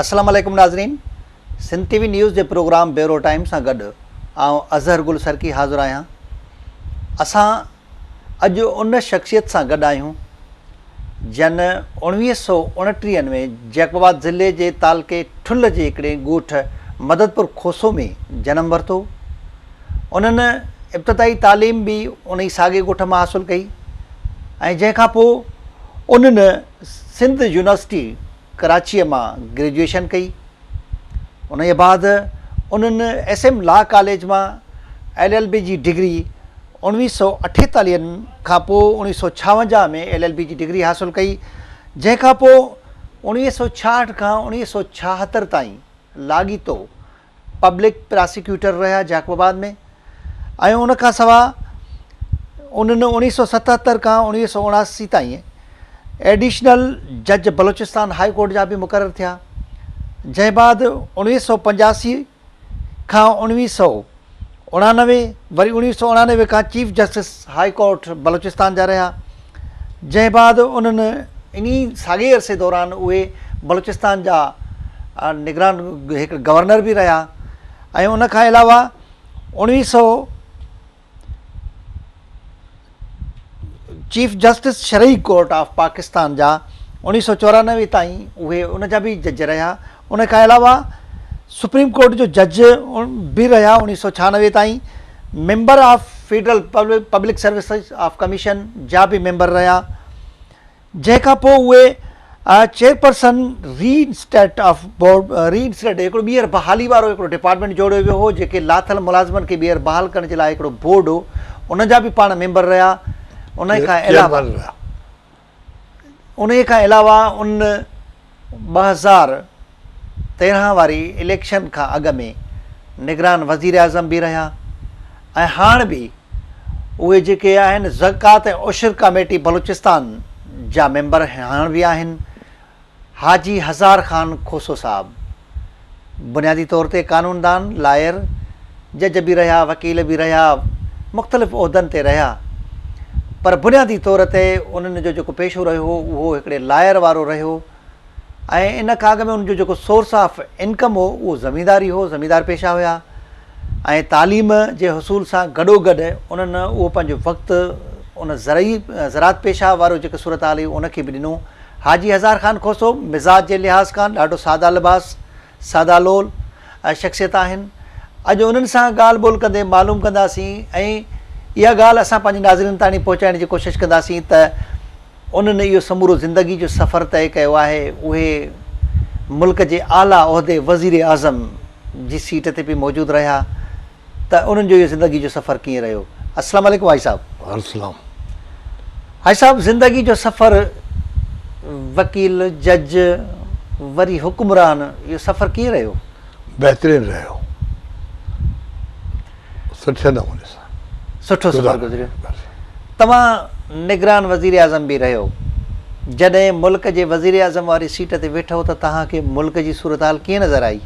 السلام عليڪم ناظرين سنڌ ٽي وي نيوز جي پروگرام بيورو ٽائيم سان گڏ آئون اظهر گل سرڪي حاضر آهيان اسان اڄ ان شخصيت سان گڏ آهيون جن اوڻويهه سئو اڻٽيهن ۾ جيڪب آباد ضلعي جي تعلقي ٺل جي هڪڙي ڳوٺ مددپور کوسو ۾ جنم ورتو. انهن ابتدائي تعليم به انهي ساڳئي ڳوٺ مان حاصل ڪئي ۽ جنهن کان پوء انهن سنڌ يونيورسٽي ڪراچيء مان گريجوئيشن ڪئي. انهيء بعد انهن ايس ايم لا ڪاليج مان ايل ايل بي جي ڊگري اوڻويهه سئو اٺيتاليهن کان پوء اوڻويهه سئو ڇاونجاهه ۾ ايل ايل بي جي ڊگري حاصل ڪئي، جنهن کان پوء اوڻويهه سئو ڇاهٺ کان اوڻويهه سئو ڇاهتر تائين لاڳيتو پبلڪ پراسيڪيوٽر رهيا جاڪب آباد ۾ ۽ ان کان سواء انهن اوڻويهه سئو ستهتر کان اوڻويهه سئو اڻاسي تائين ايڊيشنل جج بلوچستان هاء ڪورٽ جا به مقرر ٿيا، جنهن بعد اوڻويهه سئو پنجاسي کان اوڻويهه سئو اڻانوي وري اوڻويهه سئو اڻانوي کان chief justice high court Balochistan جا رهيا، جنهن بعد انهن انهي ساڳئي عرصي دوران اهي بلوچستان جا نگران هڪ گورنر به رهيا ۽ ان کان علاوه اوڻويهه سئو چيف جسٽس شرعي ڪورٽ آف پاڪستان جا اوڻيهه سئو 94 تائين اهي ان جا به جج رهيا. ان کان علاوه سپريم ڪورٽ جو جج به رهيا اوڻيهه سئو 96 تائين member of federal public services of commission جا به ميمبر رهيا. جنهن کان پوء اهي chairperson reinstate of board reinstate هڪڙو ٻيهر بحالي وارو هڪڙو ڊپارٽمينٽ جوڙيو ويو هو جيڪي لاٿل ملازمن کي ٻيهر بحال ڪرڻ جي لاء هڪڙو بورڊ هو ان جا به پاڻ ميمبر رهيا ان کان علاوه انهيء کان علاوه ان 2013 واري اليڪشن کان اڳ ۾ نگران وزيراعظم به رهيا ۽ هاڻ به اهي جيڪي آهن زڪوات ۽ عشر ڪاميٽي بلوچستان جا ميمبر هاڻ به آهن. حاجي هزار خان کوسو صاحب بنيادي طور تي قانوندان، لائر، جج به رهيا، وڪيل به رهيا، مختلف عهدن تي رهيا پر بنيادي طور تي انهن جو جيڪو پيشو رهيو اهو هڪڙي لائر وارو رهيو ۽ ان کان اڳ ۾ انهن جو جيڪو سورس آف انڪم هو اهو زمينداري هو، زميندار پيشه هيا ۽ تعليم جي حصول سان گڏوگڏ انهن اهو پنهنجو وقت ان زرعي زراعت پيشه وارو جيڪو صورتحال هئي ان کي به ڏنو. حاجي هزار خان کوسو مزاج جي لحاظ کان ڏاڍو ساده لباس، ساده لول شخصيت آهن. اڄ انهن سان ڳالهه ٻولهه ڪندي معلوم ڪنداسين ۽ اها ڳالهه اسان پنهنجي ناظرين تاڻي پهچائڻ جي ڪوشش ڪنداسين ته انهن اهو سمورو زندگي جو سفر طئي ڪيو آهي اهي ملڪ جي اعليٰ عهدي وزير اعظم جي سيٽ تي به موجود رهيا ته انهن جو اهو زندگي جو سفر ڪيئن رهيو. السلام عليڪم حاجي صاحب. وعليڪم السلام. حاجي صاحب زندگي جو سفر وڪيل، جج وري حڪمران اهو سفر ڪيئن رهيو؟ بهترين رهيو سٺي نموني سان. سٺو سفر گذريو. توهان نگران وزيراعظم به رهيو جڏهن ملڪ جي وزيراعظم واري سيٽ تي ويٺو ته توهان کي ملڪ جي صورتحال ڪيئن نظر آئي؟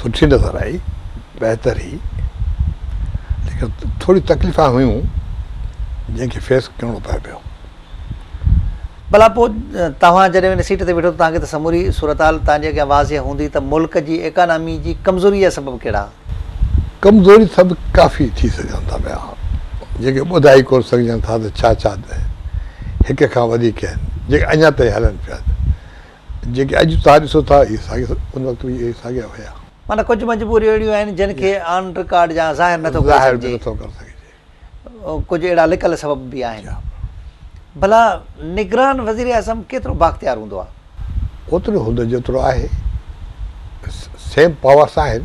سٺي نظر آئي بهتر هئي ليڪن ٿوري تڪليفان هيون جنهن کي فيس ڪرڻو پئي پيو. ڀلا پوء توهان جڏهن ان سيٽ تي ويٺو ته توهان کي ته سموري صورتحال توهان جي اڳيان واضح هوندي ته ملڪ جي ايڪانامي جي ڪمزوري جا سبب ڪهڙا؟ ڪمزوري سبب ڪافي ٿي سگهن ٿا پيا جيڪي ٻڌائي ڪونه سگهجن ٿا ته ڇا ڇا هڪ کان وڌيڪ آهن جيڪي اڃا تائين هلن پيا جيڪي اڄ توهان ڏسو ٿا اهي ساڳيا ان وقت به اهي ساڳيا هيا. معنيٰ ڪجهه مجبوريون اهڙيون آهن جن کي آن رڪارڊ يا ظاهر نٿو ڪري ظاهر به نٿو ڪري سگهجي. ڪجهه اهڙا لڪل سبب به آهن. ڀلا نگران وزيراعظم ڪيترو بااختيار هوندو آهي؟ اوترو هوندو جيترو آهي. سيم پاورس آهن.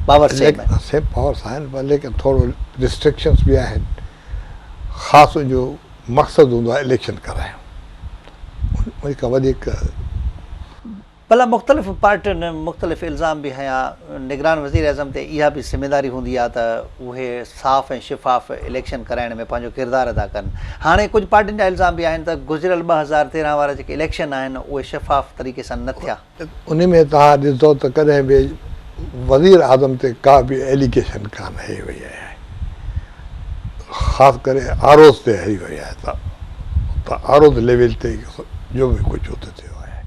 پاور سيم آهن. سيم پاورس آهن پر ليڪن ٿورو ريسٽرڪشنس به آهن. خاص ان جو مقصد هوندو آهي اليڪشن ڪرائڻ. ان کان وڌيڪ. ڀلا مختلف پارٽين مختلف الزام به هنيا، نگران وزيراعظم تي اها به ذميواري هوندي آهي ته اهي صاف ۽ شفاف اليڪشن ڪرائڻ ۾ پنهنجو ڪردار ادا ڪن. هاڻي ڪجهه پارٽين جا الزام به آهن ته گذريل 2013 وارا جيڪي اليڪشن آهن اهي شفاف طريقي سان نه ٿيا. ان ۾ توهان ڏسندو ته ڪڏهن به وزيراعظم تي ڪا به ايليگيشن ڪانه هنئي وئي آهي. خاص ڪري آر اوز تي هنئي وئي آهي ته آر اوز ليول تي جو به ڪجهه اتي ٿيو آهي.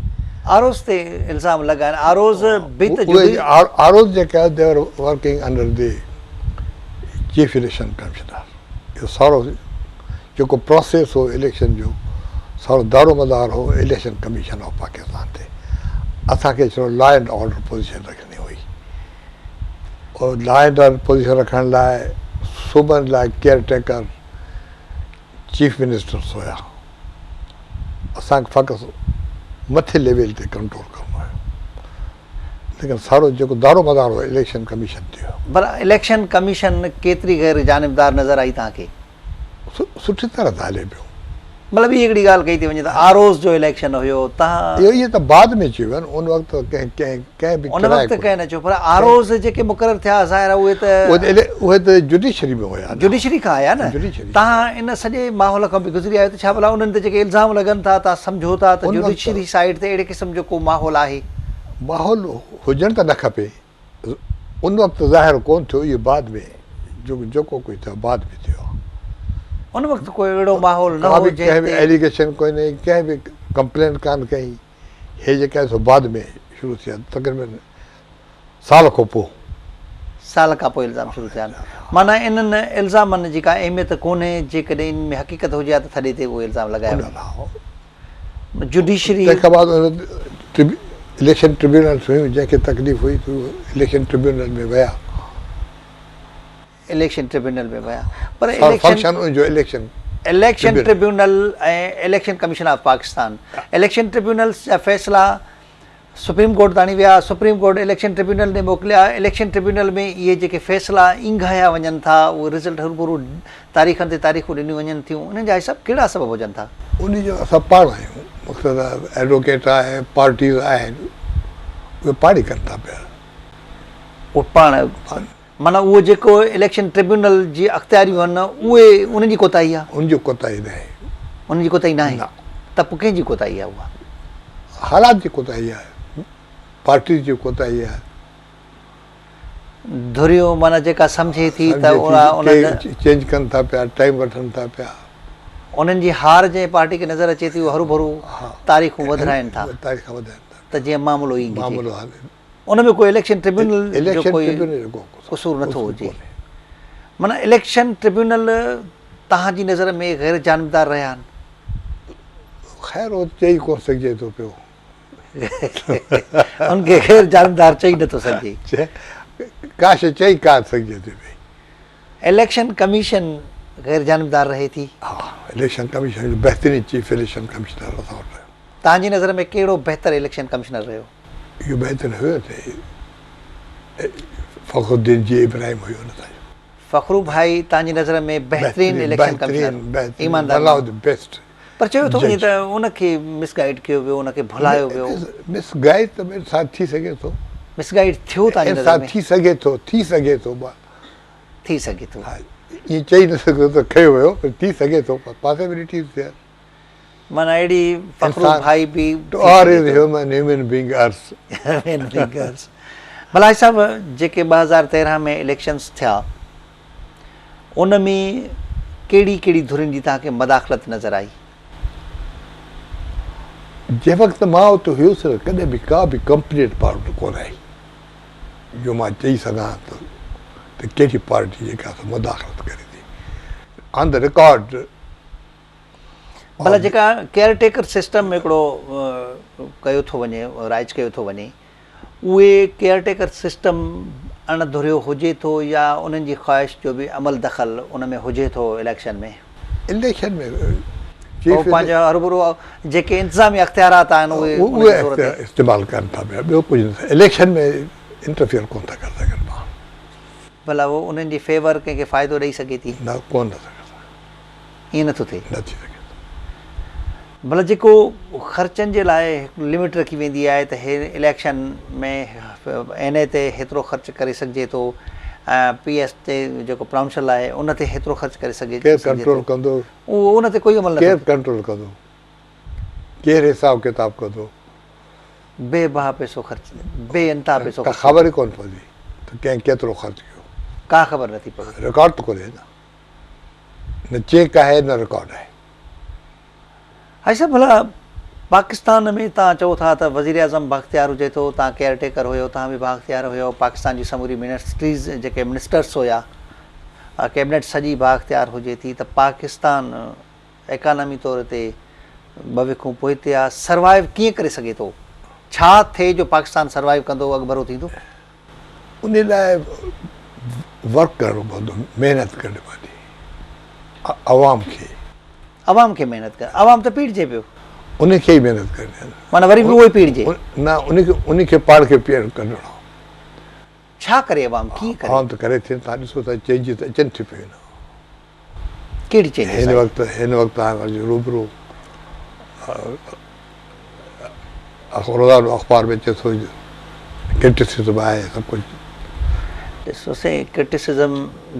آروز تي الزام لڳا آهن آروز به ته اهي آروز جيڪا they were working under the chief election commissioner اهو سارو جيڪو پراسيس هو اليڪشن جو سارو دارو مدار هو اليڪشن ڪميشن آف پاڪستان تي اسان کي صرف لا اينڊ آرڊر پوزيشن رکڻي هئي لا اينڊ آرڊر پوزيشن رکڻ لاء صوبن لاء ڪيئر ٽيڪر چيف منسٽرس هيا اسان کي فقط مٿي ليول تي ڪنٽرول ڪرڻو هيو ليڪن سارو جيڪو دارو مدار هو اليڪشن ڪميشن تي هيو. پر اليڪشن ڪميشن ڪيتري غير جانبدار نظر آئي توهان کي؟ سٺي طرح ته هلي پيو. مطلب هي هڪڙي ڳالهه ڪئي ٿي وڃي ته آر اوز جو اليڪشن هيو تهان. اهو اهي ته بعد ۾ چيو ويو نه ان وقت ته ڪنهن ڪنهن ڪنهن به ان وقت ڪنهن نه چيو پر آر اوز جيڪي مقرر ٿيا ظاهر آهي اهي ته. اهي ته جڊيشري ۾ هيا نه. جڊيشري کان آيا نه. تهان ان سڄي ماحول کان به گذري آيو ته ڇا ڀلا انهن تي جيڪي الزام لڳن ٿا تهان سمجهو ٿا ته جڊيشري سائيڊ تي اهڙي قسم جو ڪو ماحول آهي. ماحول هجڻ ته نه کپي. ان وقت ظاهر ڪونه ٿيو اهو بعد ۾ جيڪو ڪجهه ٿيو بعد ۾ ٿيو آهي. ان وقت ڪو اهڙو ماحول نه هو جنهن تي. ڪنهن به ايليگيشن ڪونهي ڪنهن به ڪمپلين ڪانه ڪئي هي جيڪا آهي سو بعد ۾ شروع ٿيا تقريبن سال کان پوء. سال کان پوء الزام شروع ٿيا آهن معنيٰ انهن الزامن جي ڪا اهميت ڪونهي جيڪڏهن انهن ۾ حقيقت هجي ها ته ٿڏي تي اهي الزام لڳايا وڃن ها. جڊيشري. تنهن کان بعد اليڪشن ٽربيونلز هيون جنهن کي تڪليف هئي ته اهي اليڪشن ٽربيونل ۾ ويا. اليڪشن ٽربيونل ۾ ويا پر فنڪشن ان جو election election tribunal ۽ election commission of Pakistan election tribunals جا فيصلا سپريم ڪورٽ تاڻي ويا، سپريم ڪورٽ اليڪشن ٽربيونل ڏي موڪليا، اليڪشن ٽربيونل ۾ اهي جيڪي فيصلا اينگهايا وڃن ٿا، اهي رزلٽ هرڀرو تاريخن تي تاريخون ڏنيون وڃن ٿيون، انهن جا حساب ڪهڙا سبب هجن ٿا؟ انهي جو اسان پاڻ آهيون، مقصد ايڊووڪيٽ آهي، پارٽيز آهن، اهي پاڻ ئي ڪن ٿا پيا. اهي پاڻ معنيٰ اهو جيڪو اليڪشن ٽربيونل جي اختياريون آهن اهي انهن جي ڪوتاهي آهي؟ ان جي ڪوتاهي ناهي. انهن جي ڪوتاهي ناهي؟ نه. ته پوء ڪنهن جي ڪوتاهي آهي اها؟ حالات جي ڪوتاهي آهي، پارٽيز جي ڪوتاهي آهي. ڌريون معنيٰ جيڪا سمجهي ٿي ته اها انهن. چينج ڪن ٿا پيا، ٽائيم وٺن ٿا پيا. انهن جي هار جنهن پارٽي کي نظر اچي ٿي اهي هروڀرو تاريخون وڌرائين ٿا. تاريخون وڌائين ٿا. ته جيئن معاملو اينگهجي. معاملو هلي. ان ۾ ڪو اليڪشن ٽربيونل جو ڪوئي قصور نٿو هجي. معنيٰ اليڪشن ٽربيونل توهان جي نظر ۾ غير جانبدار رهيا آهن؟ خير اهو چئي ڪونه سگهجي ٿو پيو. ان کي غير جانبدار چئي نٿو سگهجي. ڪا شيء چئي ڪانه سگهجي ٿي پئي. اليڪشن ڪميشن غير جانبدار رهي ٿي؟ ها اليڪشن ڪميشن جو بهترين چيف اليڪشن ڪمشنر اسان وٽ رهيو. توهان جي نظر ۾ ڪهڙو بهتر اليڪشن ڪمشنر رهيو؟ اهو بهتر هيو ته فخر الدين جي ابراهيم هيو نه تان جو. فخرو ڀائي تان جي نظر ۾ بهترين اليڪشن ڪمشنر ايماندار بيسٽ پر چيو ٿو وڃي ته ان کي مس گائيڊ ڪيو ويو ان کي ڀلايو ويو. مس گائيڊ ته انسان ٿي سگهي ٿو. مس گائيڊ ٿيو تان جي نظر ۾. ٿي سگهي ٿو ٿي سگهي ٿو ٿي سگهي ٿو. ائين چئي نه سگهندو ته ڪيو ويو پر ٿي سگهي ٿو پاسيبلٽيز ٿيا. معنيٰ اهڙي فخرو ڀائي به ٿي سگهي ٿو. Human human being earth. Human being earth. ڀلا حاجي صاحب جيڪي 2013 ۾ اليڪشنز ٿيا ان ۾ ڪهڙي ڪهڙي ڌرين جي توهان کي مداخلت نظر آئي؟ جنهن وقت مان اتي هيس نه ڪڏهن به ڪا به ڪمپلينٽ پاڻ وٽ ڪونه آئي جو مان چئي سگهان ته ڪهڙي پارٽي جيڪا سو مداخلت ڪري ٿي. آن the record ڀلا جيڪا ڪيئر ٽيڪر سسٽم هڪڙو ڪيو ٿو وڃي رائج ڪيو ٿو وڃي اهي ڪيئر ٽيڪر سسٽم اڻ ڌريو هجي ٿو يا انهن جي خواهش جو به عمل دخل ان ۾ هجي ٿو اليڪشن ۾؟ اليڪشن ۾ هو پنهنجو هروڀرو جيڪي انتظامي اختيارات آهن اهي ان جي زور تي استعمال ڪن ٿا پيا ٻيو ڪجهه نه اليڪشن ۾ انٽرفيئر ڪونه ٿا ڪري سگهن پاڻ. ڀلا اهو انهن جي فيور ڪنهن کي فائدو ڏئي سگهي ٿي؟ نه ڪونه ٿا سگهن. ائين نٿو ٿئي. نه ٿي سگهي ٿو. ڀلا جيڪو خرچن جي لاء هڪ لمٽ رکي ويندي آهي ته هي اليڪشن ۾ اين اي تي هيترو خرچ ڪري سگهجي ٿو ۽ پي ايس تي جيڪو پراونشل آهي ان تي هيترو خرچ ڪري سگهجي ڪير ڪنٽرول ٿو ڪندو؟ اهو ان تي ڪوئي عمل نٿو ڪير ڪنٽرول ڪندو؟ ڪير حساب ڪتاب ڪندو؟ بي بها پئسو خرچ بي انتها پئسو خرچ خبر ئي ڪونه پوندي ته ڪنهن ڪيترو خرچ ڪيو. ڪا خبر نٿي پوي. رڪارڊ ته ڪونهي نه. نه چيڪ آهي نه رڪارڊ آهي. حاجي صاحب ڀلا پاڪستان ۾ توهان چئو ٿا ته وزيراعظم بااختيار هجي ٿو، توهان ڪيئر ٽيڪر هيو، توهان به بااختيار هيو، پاڪستان جي سموري منسٽريز جيڪي منسٽرس هيا، ڪيبنيٽ سڄي بااختيار هجي ٿي ته پاڪستان ايڪانامي طور تي ٻه وکون پوئتي آ، سروائيو ڪيئن ڪري سگهي ٿو؟ ڇا ٿئي جو پاڪستان سروائيو ڪندو، اڳڀرو ٿيندو؟ ان لاء ورڪ ڪرڻو پوندو، محنت ڪرڻي پوندي عوام کي. عوام کي محنت ڪر، عوام ته پيڙجي پيو. ان کي ئي محنت ڪرڻي آهي. معنيٰ وري به اهو ئي پيڙجي. نه ان کي ان کي پاڻ کي پيڙ ڪڍڻو آهي. ڇا ڪري عوام، ڪيئن ڪري؟ عوام ته ڪري ٿي نه، توهان ڏسو ٿا چينجز اچن ٿيون پيون نه. ڪهڙي چينجز هن وقت هن وقت توهان جي روبرو روزانو اخبار ۾ اچي ٿو ڪرٽيسزم آهي سڀ ڪجهه. ڏسو سائين ڪرٽيسزم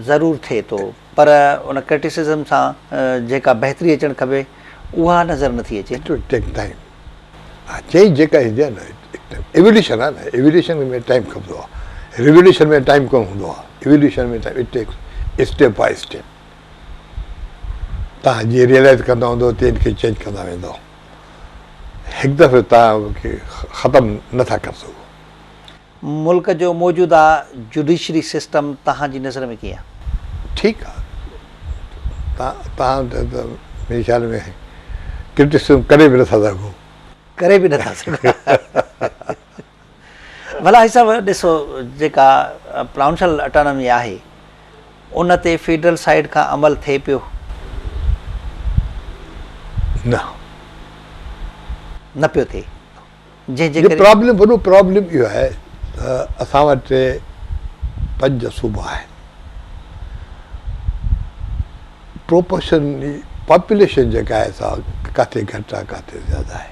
ضرور ٿئي ٿو پر ان ڪرٽيسزم سان جيڪا بهتري اچڻ کپي اها نظر نٿي اچي. It will take time ها چينج جيڪا ايندي آهي نه ايوليوشن آهي نه ايوليوشن ۾ ٽائيم کپندو آهي ريوليوشن ۾ ٽائيم ڪونه هوندو آهي evolution ۾ time it takes step by step توهان جيئن ريئلائز ڪندا هوندو تيئن ان کي چينج ڪندا ويندو هڪ دفعي توهان ان کي ختم نٿا ڪري سگهو. ملڪ جو موجوده جوڊيشري سسٽم توهان جي نظر ۾ ڪيئن آهي؟ ٺيڪ آهي توهان ته منهنجي خيال ۾ ڪرٽيسزم ڪري به نٿا سگهو. ڪري به نٿا سگهو. ڀلا هي صاحب ڏسو جيڪا پراونشل اٽانامي آهي ان تي فيڊرل سائيڊ کان عمل ٿئي پيو؟ نه. نه پيو ٿئي. جنهن جي ڪري. پرابلم وڏو پرابلم اهو آهي ته اسان وٽ پنج صوبا آهن پروپورشن پاپوليشن جيڪا آهي سا ڪاٿي گهٽ آهي ڪاٿي زياده آهي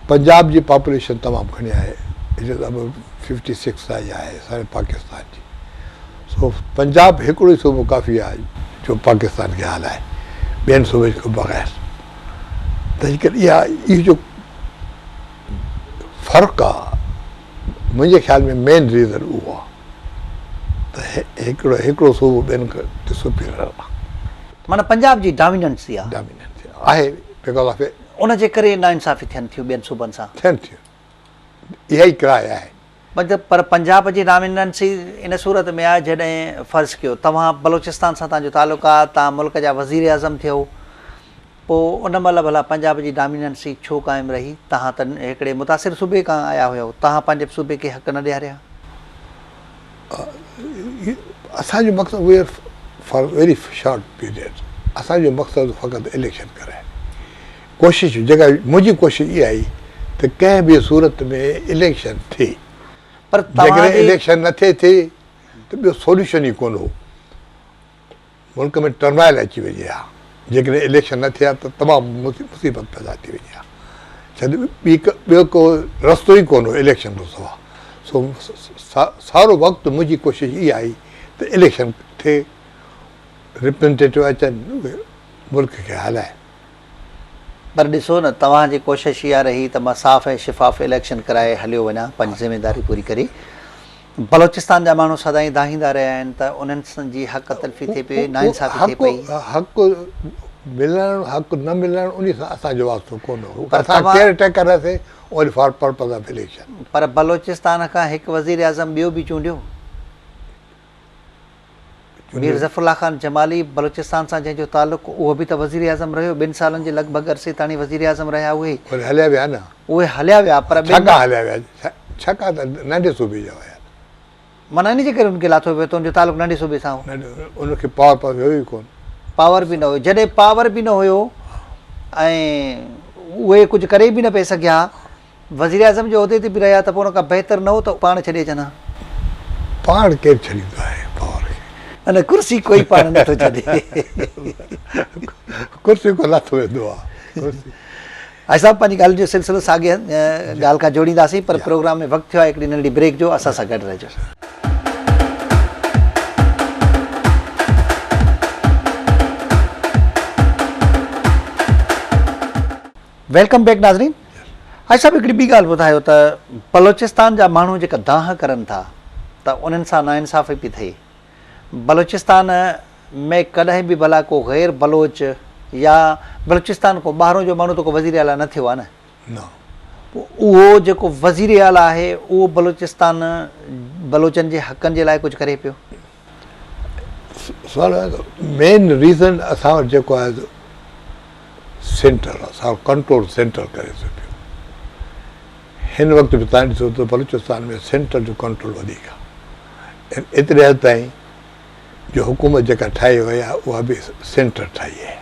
پنجاب جي پاپوليشن تمام گهڻي آهي it is about 56 آئي آهي ساري پاڪستان جي سو پنجاب هڪڙو ئي صوبو ڪافي آهي جو پاڪستان کي هلائي ٻين صوبن کان بغير تنهن ڪري اها اهو جو فرق آ منهنجي خيال ۾ مين ريزن اهو آ ته هڪڙو هڪڙو صوبو ٻين کان سپيريئر آ. معنيٰ پنجاب جي ڊاميننسي آ. ڊاميننسي آهي because of. ان جي ڪري ناانصافي ٿين ٿيون ٻين صوبن سان. ٿين ٿيون اها ئي ڪراء آهي. مطلب پر پنجاب جي ڊاميننسي ان صورت ۾ آهي جڏهن فرض ڪيو توهان بلوچستان سان توهان جو تعلق آهي توهان ملڪ جا وزيراعظم ٿيو پوء ان مهل ڀلا پنجاب جي ڊاميننسي ڇو قائم رهي توهان ته هڪڙي متاثر صوبي کان آيا هيو توهان پنهنجي صوبي کي حق نه ڏياريا. اسان جو مقصد we are for very short period اسان جو مقصد فقط اليڪشن ڪرائڻ ڪوشش جيڪا منهنجي ڪوشش اها آئي ته ڪنهن به صورت ۾ اليڪشن ٿئي پر جيڪڏهن اليڪشن نه ٿئي ٿي ته ٻيو سوليوشن ئي ڪونه هو ملڪ ۾ ٽرمائل اچي وڃي ها جيڪڏهن اليڪشن نه ٿئي ها ته تمام مصيبت پيدا ٿي وڃي ها ڇو ته ٻي ٻيو ڪو رستو ئي ڪونه هو اليڪشن کان سوا سو سارو وقت منهنجي ڪوشش اها آئي ته اليڪشن ٿئي ريپريزنٽيٽو اچن ملڪ کي هلائن. پر ڏسو نه توهان جي ڪوشش اها رهي ته مان صاف ۽ شفاف اليڪشن ڪرائي هليو وڃان پنهنجي ذميداري پوري ڪري. بلوچستان جا ماڻهو سدائين دانهيندا رهيا آهن ته انهن جي حق تلفي ٿئي پئي، ناانصافي ٿئي پئي. حق ملڻ حق نه ملڻ انهي سان اسان جو واسطو ڪونه هو. اسان ڪيئر ٽيڪر هئاسين only for purpose of election. پر بلوچستان کان هڪ وزيراعظم ٻيو به چونڊيو. مير ظفر الله خان جمالي بلوچستان سان جنهن جو تعلق اهو به ته وزيراعظم رهيو، ٻن سالن جي لڳ ڀڳ عرصي تاڻي وزيراعظم رهيا اهي. اهي هليا ويا نه. اهي هليا ويا پر ٻن. ڇا کان هليا ويا؟ ڇا کان ته ننڍي صوبي جا هيا. معنيٰ ان جي ڪري ان کي لاٿو ويو ته ان جو تعلق ننڍي صوبي سان هو. ان کي پاور پاور هيو ئي ڪونه. پاور به نه هيو. جڏهن پاور به نه هيو ۽ اهي ڪجهه ڪري به نه پئي سگهيا وزيراعظم جي عهدي تي به رهيا ته پوء ان کان بهتر نه هو ته پاڻ ڇڏي اچن ها. پاڻ ڪير ڇڏيندو آهي پاور کي. نه ڪرسي ڪوئي پاڻ نه ٿو ڇڏي. ڪرسي کان لاٿو ويندو آهي ڪرسي. حاجي صاحب پنهنجي ڳالهين جو سلسلو ساڳي ڳالهه کان جوڙينداسين پر پروگرام ۾ وقت ٿيو آهي هڪڙي ننڍڙي بريڪ جو اسان سان گڏ رهجو. Welcome back ناظرين حاجي صاحب هڪڙي ٻي ڳالهه ٻڌايو ته بلوچستان جا ماڻهو جيڪا دانهن ڪرن ٿا ته انهن سان ناانصافي پئي ٿئي بلوچستان ۾ ڪڏهن به ڀلا ڪو غير بلوچ يا بلوچستان کان ٻاهرون جو ماڻهو ته ڪو وزير اعليٰ نه ٿيو آهي نه. نه. پوء اهو جيڪو وزير اعليٰ آهي اهو بلوچستان بلوچن جي حقن جي لاء ڪجهه ڪري پيو؟ سوال آهي ته مين ريزن اسان وٽ جيڪو آهي سو سينٽر اسان وٽ ڪنٽرول سينٽر ڪري ٿو پيو. هن وقت به تان ڏسو ته بلوچستان ۾ سينٽر جو ڪنٽرول وڌيڪ آهي. ايتري حد تائين جو حڪومت جيڪا ٺاهي وئي آهي اها به سينٽر ٺاهي آهي.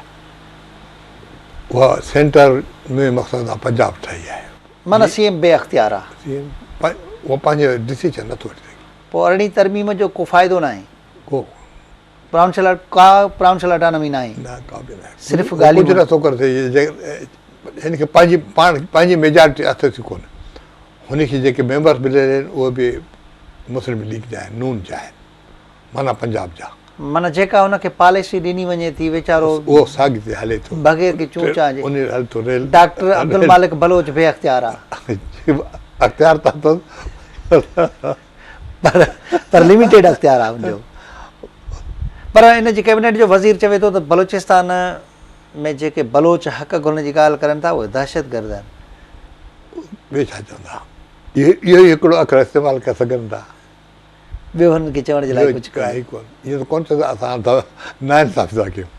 اها سينٽر ۾ مقصد آهي پنجاب ٺاهي آهي. معنيٰ سي ايم بي اختيار آهي. سي ايم اهو پنهنجو ڊسيزن نٿو وٺي سگهي. پوء ارڙهين ترميم جو ڪو فائدو ناهي. ڪو. پراونشل ڪا پراونشل اٽانومي ناهي. نه ڪا به ناهي. صرف ڳالهيون. ڪجهه نٿو ڪري سگهي. هن کي پنهنجي پاڻ پنهنجي ميجارٽي اٿس ئي ڪونه. هن کي جيڪي ميمبرس مليل آهن اهي به مسلم ليگ جا آهن نون جا آهن. معنيٰ پنجاب جا. معنيٰ جيڪا هن کي پاليسي ڏني وڃي ٿي ويچارو. اهو ساڳي تي هلي ٿو. بغير ڪي چون چان جي. انهي هلي ٿو ريل. ڊاڪٽر عبدالمالڪ بلوچ بي اختيار آ. اختيار ته اٿس. پر پر لميٽيڊ اختيار آ ان جو. پر ان جي ڪيبنيٽ جو وزير چوي ٿو ته بلوچستان ۾ جيڪي بلوچ حق گهرڻ جي ڳالهه ڪرن ٿا اهي دهشتگرد آهن. ٻيو ڇا چوندا. اهو ئي هڪڙو اکر استعمال ڪري سگهن ٿا. ٻيو هنن کي چوڻ جي لاء ڪجهه ڪونهي. ائين ته ڪونه چوندا اسان ته ناانصافي ٿا ڪيون.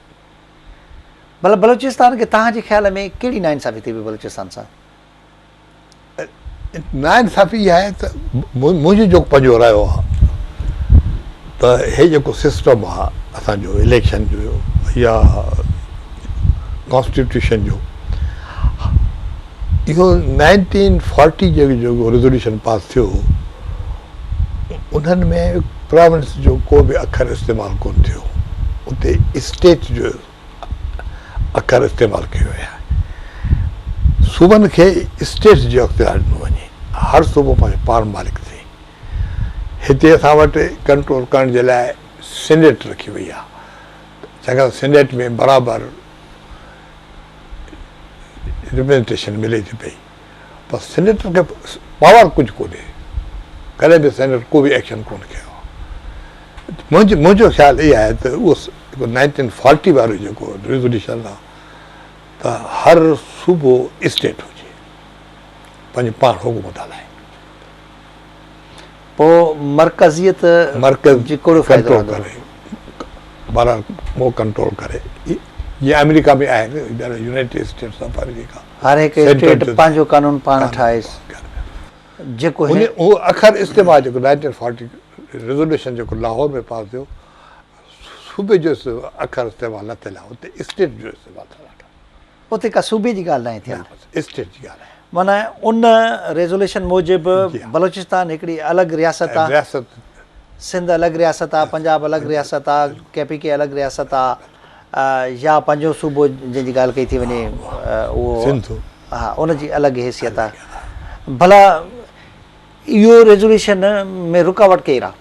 ڀلا بلوچستان کي توهان جي خيال ۾ ڪهڙي ناانصافي ٿي پئي بلوچستان سان؟ ناانصافي اها آهي ته منهنجو جيڪو پنهنجو رايو آهي ته هي جيڪو سسٽم آهي اسان جو اليڪشن جو يا ڪانسٽيٽيوشن جو اهو نائنٽين فارٽي جي جيڪو ريزوليوشن پاس ٿيو هو انهن ۾ پراونس جو ڪو به اکر استعمال ڪونه ٿيو هو اتي اسٽيٽ جو اکر استعمال ڪيو ويو آهي. صوبن کي اسٽيٽس جو اختيار ڏنو وڃي هر صوبو پنهنجو پاڻ مالڪ ٿئي. هتي اسان وٽ ڪنٽرول ڪرڻ جي لاء سينيٽ رکي وئي آهي ڇاڪاڻ ته سينيٽ ۾ برابر ريپريزنٽيشن ملي ٿي پئي پر سينيٽر کي پاور ڪجهه ڪونهي ڪڏهن به سينيٽر ڪو به ايڪشن ڪونه کنيو آهي منهنجو منهنجو خيال اهو آهي ته اهو نائنٽين فارٽي وارو جيڪو ريزوليوشن آهي ته هر صوبو اسٽيٽ هجي پنهنجو پاڻ حڪومت هلائي. پوء مرڪزيت مرڪز جي ڪهڙو فائدو ڪنٽرول رهندو؟ ڪري بهرحال اهو ڪنٽرول ڪري جيئن آمريڪا ۾ آهي نه يونائيٽيڊ اسٽيٽس آف آمريڪا هر هڪ اسٽيٽ پنهنجو قانون پاڻ ٺاهي جيڪو هن اهو اکر استعمال جيڪو نائنٽين فارٽي ريزوليوشن جيڪو لاهور ۾ پاس ٿيو صوبي جو اکر استعمال نه ٿيل آهي اتي اسٽيٽ جو استعمال ٿيل آهي. اتي ڪا صوبي جي ڳالهه ناهي ٿيل. اسٽيٽ جي ڳالهه آهي. معنيٰ ان ريزوليشن موجب بلوچستان هڪڙي الڳ رياست آهي. رياست. سنڌ الڳ رياست آهي، پنجاب الڳ رياست آهي، ڪي پي ڪي الڳ رياست آهي يا پنهنجو صوبو جنهن جي ڳالهه ڪئي ٿي وڃي اهو سنڌ ها ان جي الڳ حيثيت آهي. ڀلا اهو ريزوليشن ۾ رڪاوٽ ڪير آهي؟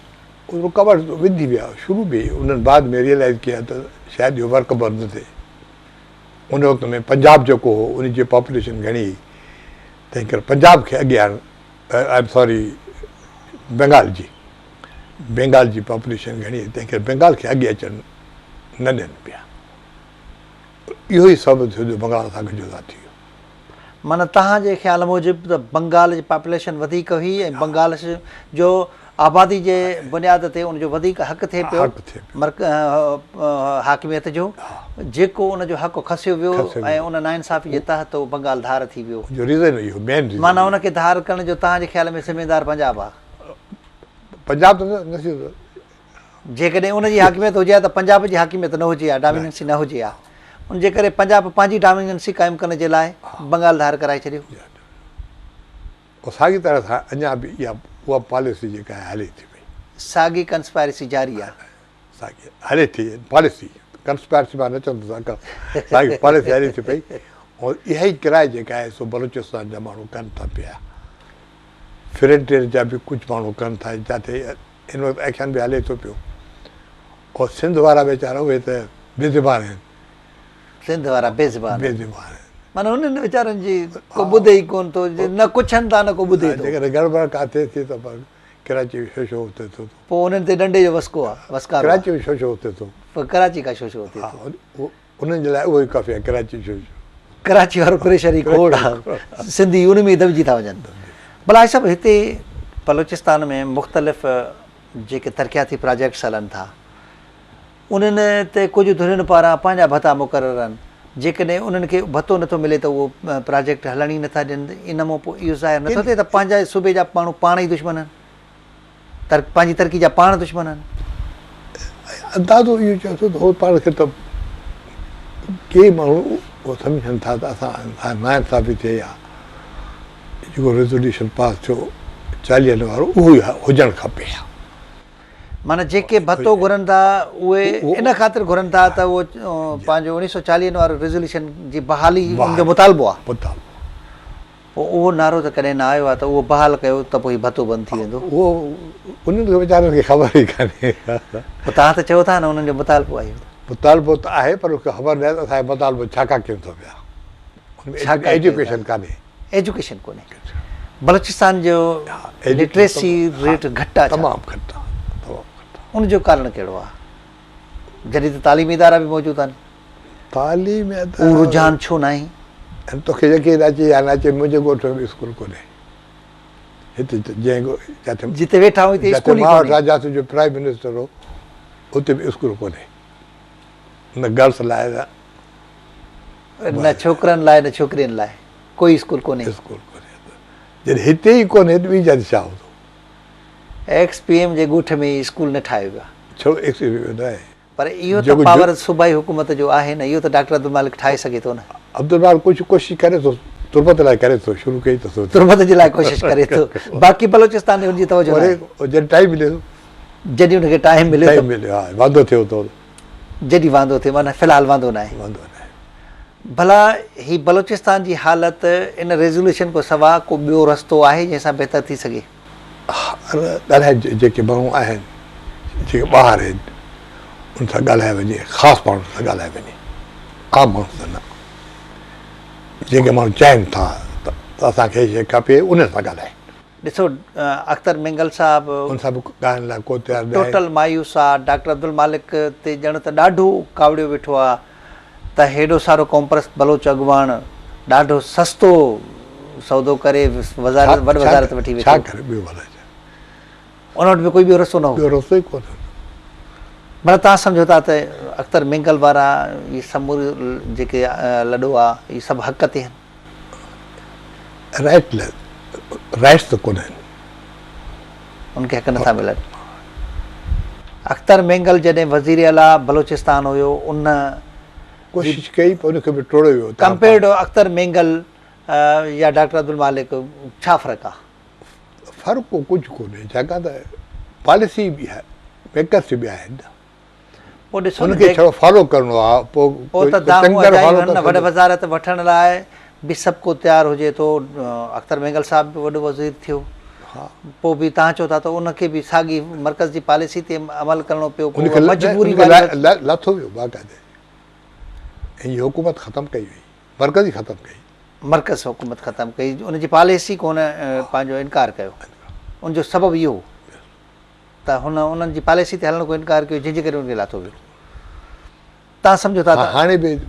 رڪاوٽ وڌي ويا شروع ۾ انهن بعد ۾ ريئلائز ڪيا ته شايد اهو ورڪبل نه ٿئي. ان وقت ۾ پنجاب جيڪو هو ان جي پاپوليشن گهڻي هئي تنهن ڪري پنجاب کي اڳي آڻ I am sorry Bengal جي بينگال جي پاپوليشن گهڻي هئي تنهن ڪري بينگال کي اڳي اچڻ نه ڏين پيا اهو ئي سبب ٿيو جو بنگال اسان کان جدا ٿي ويو. معنيٰ توهان جي خيال موجب ته بنگال جي پاپوليشن وڌيڪ هئي ۽ بنگال جو آبادي جي بنياد تي ان جو وڌيڪ حق ٿئي پيو حاڪميت جو جيڪو ان جو حق کسيو ويو ۽ ان ناانصافي جي تحت اهو بنگال ڌار ٿي ويو. معنيٰ ان کي ڌار ڪرڻ جو توهان جي خيال ۾ ذميدار پنجاب آهي؟ پنجاب ته نه ٿيو. جيڪڏهن ان جي حاڪميت هجي ها ته پنجاب جي حاڪميت نه هجي ها، ڊاميننسي نه هجي ها. ان جي ڪري پنجاب پنهنجي ڊاميننسي قائم ڪرڻ جي لاء بنگال ڌار ڪرائي ڇڏيو. پوء ساڳي طرح سان اڃا به اها اها پاليسي جيڪا آهي هلي ٿي پئي. ساڳي ڪنسپائرسي جاري آهي. ساڳي هلي ٿي پاليسي، ڪنسپائرسي مان نه چوندس اڪل، ساڳي پاليسي هلي ٿي پئي ۽ اها ئي ڪرائي جيڪا آهي سو بلوچستان جا ماڻهو ڪن ٿا پيا. فرنٽيئر جا به ڪجهه ماڻهو ڪن ٿا جاتي هن وقت ايڪشن به هلي ٿو پيو ۽ سنڌ وارا ويچارا اهي ته بي زبان آهن. سنڌ وارا بي زبان بي زبان آهن. معنيٰ انهن ويچارن جي ڪو ٻڌي ئي ڪونه ٿو، نه ڪڇن ٿا نه ڪو ٻڌي ٿو. جيڪڏهن گڙٻڙ ڪا ٿئي ٿي ته پوء ڪراچي ۾ شوشو اٿي ٿو. پوء انهن تي ڏنڊي جو وسڪو آهي، وسڪارو آهي. ڪراچي ۾ شوشو اٿي ٿو. پوء ڪراچي کان شوشو اٿي ٿو. انهن جي لاء اهو ئي ڪافي آهي ڪراچي جو. ڪراچي وارو پريشر ئي کوڙ آهي سنڌي ان ۾ ئي دٻجي ٿا وڃن. ڀلا حاجي صاحب هتي بلوچستان ۾ مختلف جيڪي ترقياتي پراجيڪٽس هلن ٿا انهن تي ڪجهه ڌرين پاران پنهنجا ڀتا مقرر آهن جيڪڏهن انهن کي ڀتو نٿو ملي ته اهو پراجيڪٽ هلڻ ئي نٿا ڏين ان مان پوء اهو ظاهر نٿو ٿئي ته پنهنجا صوبي جا ماڻهو پاڻ ئي دشمن آهن. پنهنجي ترقي جا پاڻ دشمن آهن. اندازو اهو چئي ٿو ته هو پاڻ کي ته ڪي ماڻهو اهو سمجهن ٿا ته اسان سان ناانصافي ٿئي ها جيڪو ريزوليوشن پاس ٿيو چاليهن وارو اهو ئي هجڻ کپي ها. معنيٰ جيڪي ڀتو گهرن ٿا اهي ان خاطر گهرن ٿا ته اهو پنهنجو اوڻيهه سو چاليهن وارو ريزوليوشن جي بحالي ان جو مطالبو آهي. مطالبو. پوء اهو نعرو ته ڪڏهن نه آيو آهي ته اهو بحال ڪيو ته پوء هي ڀتو بند ٿي ويندو. اهو انهن کي ويچارن کي خبر ئي ڪانهي. پوء توهان ته چئو ٿا نه انهن جو مطالبو آهي اهو ته. مطالبو ته آهي پر ان کي خبر ناهي ته اسان جو مطالبو ڇا ڪا ڪيون ٿا پيا. ان ۾ ايجوڪيشن ڪانهي. ايجوڪيشن ڪونهي. بلوچستان جو لٽريسي ريٽ گهٽ آهي ڇا؟ تمام گهٽ آهي تمام گهٽ آهي. ان جو ڪارڻ ڪهڙو آهي؟ جڏهن ته تعليمي ادارا به موجود آهن. تعليم ادارا اهو رجحان ڇو ناهي؟ ۽ توکي يقين اچي يا نه اچي منهنجي ڳوٺ ۾ به اسڪول ڪونهي. هتي جنهن جاٿي جتي ويٺا آهيون اتي اسڪول ئي ڪونهي. راجا جو پرائم منسٽر هو اتي به اسڪول ڪونهي نه گرلس لاء نه نه ڇوڪرن لاء نه ڇوڪرين لاء ڪوئي اسڪول ڪونهي. اسڪول ڪونهي جڏهن هتي ئي ڪونهي ته ٻي جاء تي ڇا هوندو. ايڪس پي ايم جي ڳوٺ ۾ ئي اسڪول نه ٺاهيو ويو آهي. ڇو ايڪس پي ايم نه آهي. پر اهو ته پاور صوبائي حڪومت جو آهي نه، اهو ته ڊاڪٽر عبدالمالڪ ٺاهي سگهي ٿو نه. عبدالمالڪ ڪجهه ڪوشش ڪري ٿو، تربت لاء ڪري ٿو، شروع ڪئي اٿس. تربت جي لاء ڪوشش ڪري ٿو، باقي بلوچستان ڏي هن جي توجه ناهي. وري جڏهن ٽائيم ملي ٿو. جڏهن هن کي ٽائيم ملي ٿو. ٽائيم ملي ها، واندو ٿيو ٿو. جڏهن واندو ٿئي معنيٰ في الحال واندو ناهي. واندو ناهي. ڀلا هي بلوچستان جي حالت ان ريزوليوشن کان سوا ڪو ٻيو رستو آهي جنهن سان بهتر ٿي سگهي؟ ڳالهائي جيڪي ماڻهو آهن جيڪي ٻاهر آهن ان سان ڳالهائي وڃي خاص ماڻهن سان ڳالهائي وڃي عام ماڻهن سان نه جيڪي ماڻهو چاهين ٿا ته اسان کي هي شيء کپي انهن سان ڳالهائين. ڏسو اختر مينگل صاحب ان سان به ڳالهائڻ لاء ڪو تيار ناهي. ٽوٽل مايوس آ ڊاڪٽر عبدالمالڪ تي ڄڻ ته ڏاڍو ڪاوڙيو ويٺو آ ته هيڏو سارو قومپرست بلوچ اڳواڻ ڏاڍو سستو سودو ڪري وزارت وڏ وزارت وٺي ويٺو. ڇا ڪري ٻيو ڀلا ڇا. ان وٽ به ڪوئي ٻيو رستو نه هو. ٻيو رستو ئي ڪونه هو. معنيٰ توهان سمجهو ٿا ته اختر مينگل وارا هي سموري جيڪي لڏو آ هي سڀ حق تي آهن. رائٽ رائٽس ته ڪونه آهن. ان کي حق نٿا ملن. اختر مينگل جڏهن وزير اعليٰ بلوچستان هيو ان ڪوشش ڪئي پر ان کي به ٽوڙيو ويو. ڪمپيئرڊ اختر مينگل يا ڊاڪٽر عبدالمالڪ ڇا فرق آ؟ فرق ڪجهه ڪونهي ڇاڪاڻ ته پاليسي ٻي آهي ميڪرس ٻيا آهن نه. پوء ڏسو نه ان کي ڇڙو فالو ڪرڻو آ پوء پوء ته دانهون اجايون آهن نه وڏ وزارت وٺڻ لاء به سڀ ڪو تيار هجي ٿو اختر مينگل صاحب به وڏو وزير ٿيو پوء به توهان چئو ٿا ته ان کي به ساڳي مرڪز جي پاليسي تي عمل ڪرڻو پيو پوء اها مجبوري واري لاٿو ويو باقاعده ۽ هي حڪومت ختم ڪئي وئي مرڪز ئي ختم ڪئي. مرڪز حڪومت ختم ڪئي ان جي پاليسي کان هن پنهنجو انڪار ڪيو ان جو سبب اهو هو. ته هن انهن جي پاليسي تي هلڻ کان انڪار ڪيو جنهن جي ڪري ان کي لاٿو ويو. توهان سمجهو ٿا ته. هاڻي به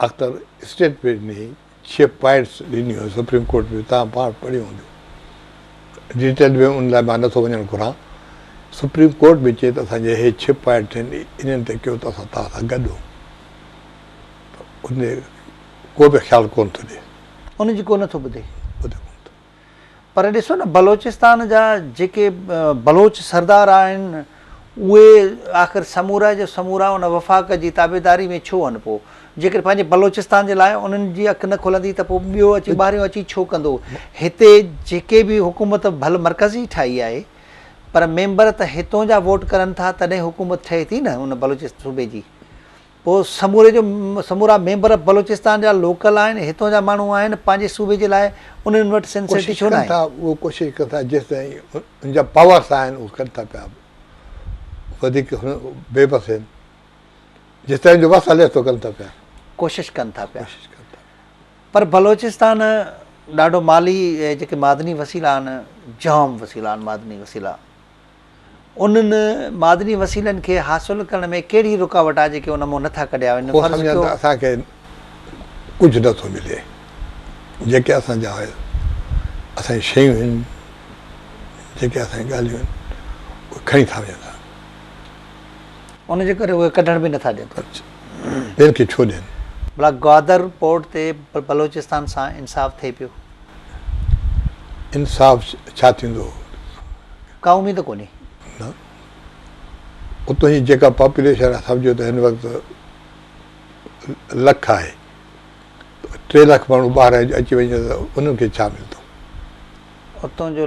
اختر اسٽيٽ ۾ ڏني ڇهه پوائنٽس ڏنيون هيون سپريم ڪورٽ ۾ توهان پاڻ پڙهيون هونديون ڊيٽيل ۾ ان لاء مان نٿو وڃڻ گهران سپريم ڪورٽ به چئي ته اسان جا هي ڇهه پوائنٽ آهن انهن تي ڪيو ته اسان توهان سان گڏ هون پر ان تي ڪو به خيال ڪونه ٿو ڏئي. ان جي ڪو نٿو ٻڌي. ٻڌي ڪونه ٿو. پر ڏسو نه بلوچستان جا جيڪي بلوچ سردار آهن اهي آخر سمورا جو سمورا ان وفاق جي تابعداري ۾ ڇو آهن پوء جيڪڏهن پنهنجي بلوچستان جي لاء انهن جي اک نه کلندي ته پوء ٻيو اچي ٻاهريون اچي ڇو ڪندو هتي جيڪي به حڪومت ڀل مرڪزي ٺاهي آهي پر ميمبر ته هتون جا ووٽ ڪرن ٿا تڏهن حڪومت ٺهي ٿي نه ان بلوچستان صوبي جي پوء سموري جو سمورا ميمبر بلوچستان جا لوڪل آهن، هتون جا ماڻهو آهن، پنهنجي صوبي جي لاء انهن وٽ سنسيرٽي ڇو ناهي؟ ڪوشش ڪن ٿا، اهو ڪوشش ڪن ٿا جيستائين ان جا پاورس آهن اهو ڪن ٿا پيا وڌيڪ بي بس آهن جيستائين جو وس هلي ٿو ڪن ٿا پيا. ڪوشش ڪن ٿا پيا. ڪوشش ڪن ٿا. پر بلوچستان ڏاڍو مالي جيڪي معدني وسيلا آهن جام وسيلا آهن معدني وسيلا. انهن معدني وسيلن کي حاصل ڪرڻ ۾ ڪهڙي رڪاوٽ آهي جيڪي ان مان نٿا ڪڍيا وڃن؟ هو فرض سمجهن ڪيو. ته اسان کي ڪجهه نٿو ملي، جيڪي اسان جا اسان جون شيون آهن، جيڪي اسان جون ڳالهيون آهن، اهي کڻي ٿا وڃن. ان جي ڪري اهي ڪڍڻ به نٿا ڏين. ٻين کي ڇو ڏين؟ ڀلا گوادر پورٽ تي بلوچستان سان انصاف ٿئي پيو؟ انصاف ڇا ٿيندو؟ ڪا اميد ڪونهي. نه. اتان جي جيڪا پاپوليشن آهي سمجهو ته هن وقت لک آهي. 3 لک ماڻهو ٻاهر اچي وڃن ته انهن کي ڇا ملندو؟ اتان جو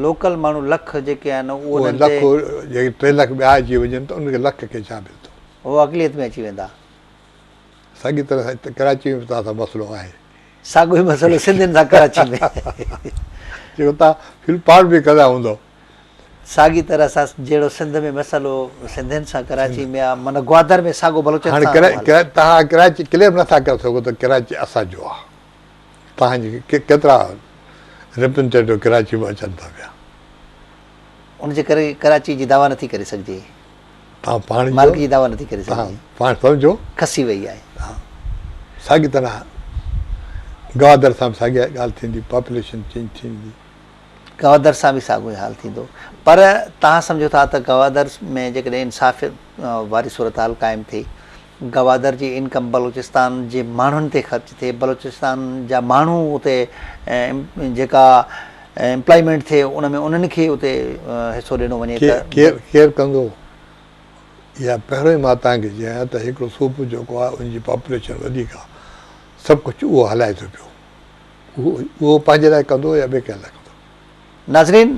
لوڪل ماڻهو لک جيڪي آهن اهي لک جيڪي 3 لک ٻيا اچي وڃن ته انهن کي لک کي ڇا ملندو؟ هو اقليت ۾ اچي ويندا. ساڳي طرح سان ڪراچي ۾ به توهان سان مسئلو آهي. ساڳيو ئي مسئلو سنڌين سان ڪراچي ۾. جيڪو توهان فيل پاڻ به ڪندا هوندؤ. ساڳي طرح سان جهڙو سنڌ ۾ مسئلو سنڌين سان ڪراچي ۾ آهي معنيٰ گوادر ۾ ساڳو بلوچن سان هاڻي توهان ڪراچي ڪليم نٿا ڪري سگهو ته ڪراچي اسان جو آهي. توهان جي ڪيترا ريپريزنٽيٽو ڪراچي مان اچن ٿا پيا. ان جي ڪري ڪراچي جي دعويٰ نٿي ڪري سگهجي. توهان پاڻ مالڪي جي دعويٰ نٿي ڪري سگهجي. توهان پاڻ سمجهو. کسي وئي آهي. ها ساڳي طرح گوادر سان به ساڳي ڳالهه ٿيندي، پاپوليشن چينج ٿيندي. گوادر سان به ساڳيو ئي حال ٿيندو. پر توهان سمجهو ٿا ته گوادر ۾ جيڪڏهن انصاف واري صورتحال قائم ٿئي، گوادر جي انڪم بلوچستان جي ماڻهن تي خرچ ٿئي، بلوچستان جا ماڻهو اتي جيڪا ايمپلائمينٽ ٿئي ان ۾ انهن کي اتي حصو ڏنو وڃي ته. ڪير ڪير ڪندو؟ اها پهريون ئي مان توهان کي چيو آهي ته هڪڙو صوبو جيڪو آهي ان جي پاپوليشن وڌيڪ آهي سڀ ڪجهه اهو هلائي ٿو پيو اهو پنهنجي لاء ڪندو يا ٻئي ڪنهن لاء ڪندو. ناظرين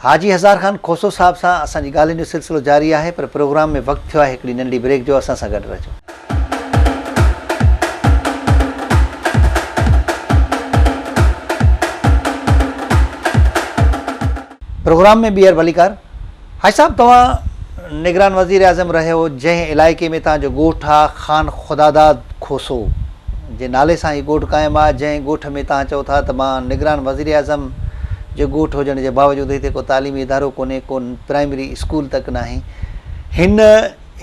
حاجي هزار خان کوسو صاحب سان اسان جي ڳالهين جو سلسلو جاري آهي پر پروگرام ۾ وقت ٿيو آهي هڪڙي ننڍڙي بريڪ جو اسان سان گڏ رهجو. پروگرام ۾ ٻيهر ڀليڪار. حاجي صاحب توهان نگران وزيراعظم رهيو جنهن علائقي ۾ توهان جو ڳوٺ آ خان خداداد کوسو جي نالي سان هي ڳوٺ قائم آ جنهن ڳوٺ ۾ توهان چئو ٿا ته مان نگران وزيراعظم جو ڳوٺ هجڻ جي باوجود هتي ڪو تعليمي ادارو ڪونهي ڪو پرائمري اسڪول تڪ ناهي هن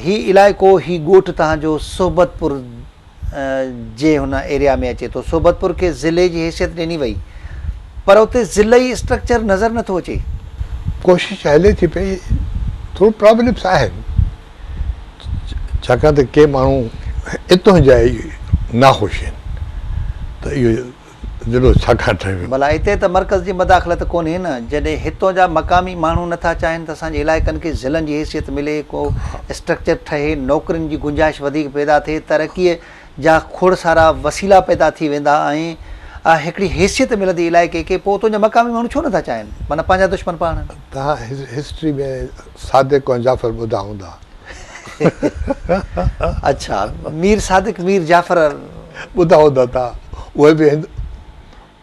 هي علائقو هي ڳوٺ توهان جو صحبت پور جي هن ايريا ۾ اچي ٿو. صحبت پور کي ضلعي جي حيثيت ڏني وئي پر اتي ضلعي اسٽرڪچر نظر نٿو اچي. ڪوشش هلي ٿي پئي ٿورو پرابلمس آهن ڇاڪاڻ ته ڪي ماڻهو اتون جا ئي ناخوش آهن ته اهو ضلعو ڇاڪاڻ ٺهيو ويو. ڀلا اتي ته مرڪز جي مداخلت ڪونهي نه، جڏهن هتون جا مقامي ماڻهو نٿا چاهين ته اسان جي علائقن کي ضلعن جي حيثيت ملي، ڪو اسٽرڪچر ٺهي، نوڪرين جي گنجائش وڌيڪ پيدا ٿئي، ترقيء جا کوڙ سارا وسيلا پيدا ٿي ويندا ۽ هڪڙي حيثيت ملندي علائقي کي، پوء اتون جا مقامي ماڻهو ڇو نٿا چاهين؟ معنيٰ پنهنجا دشمن پاڻ آهن. توهان هسٽري ۾ صادق ۽ جعفر ٻڌا هوندا. اڇا مير صادق مير جعفر. ٻڌا هوندا توهان. اهي به هند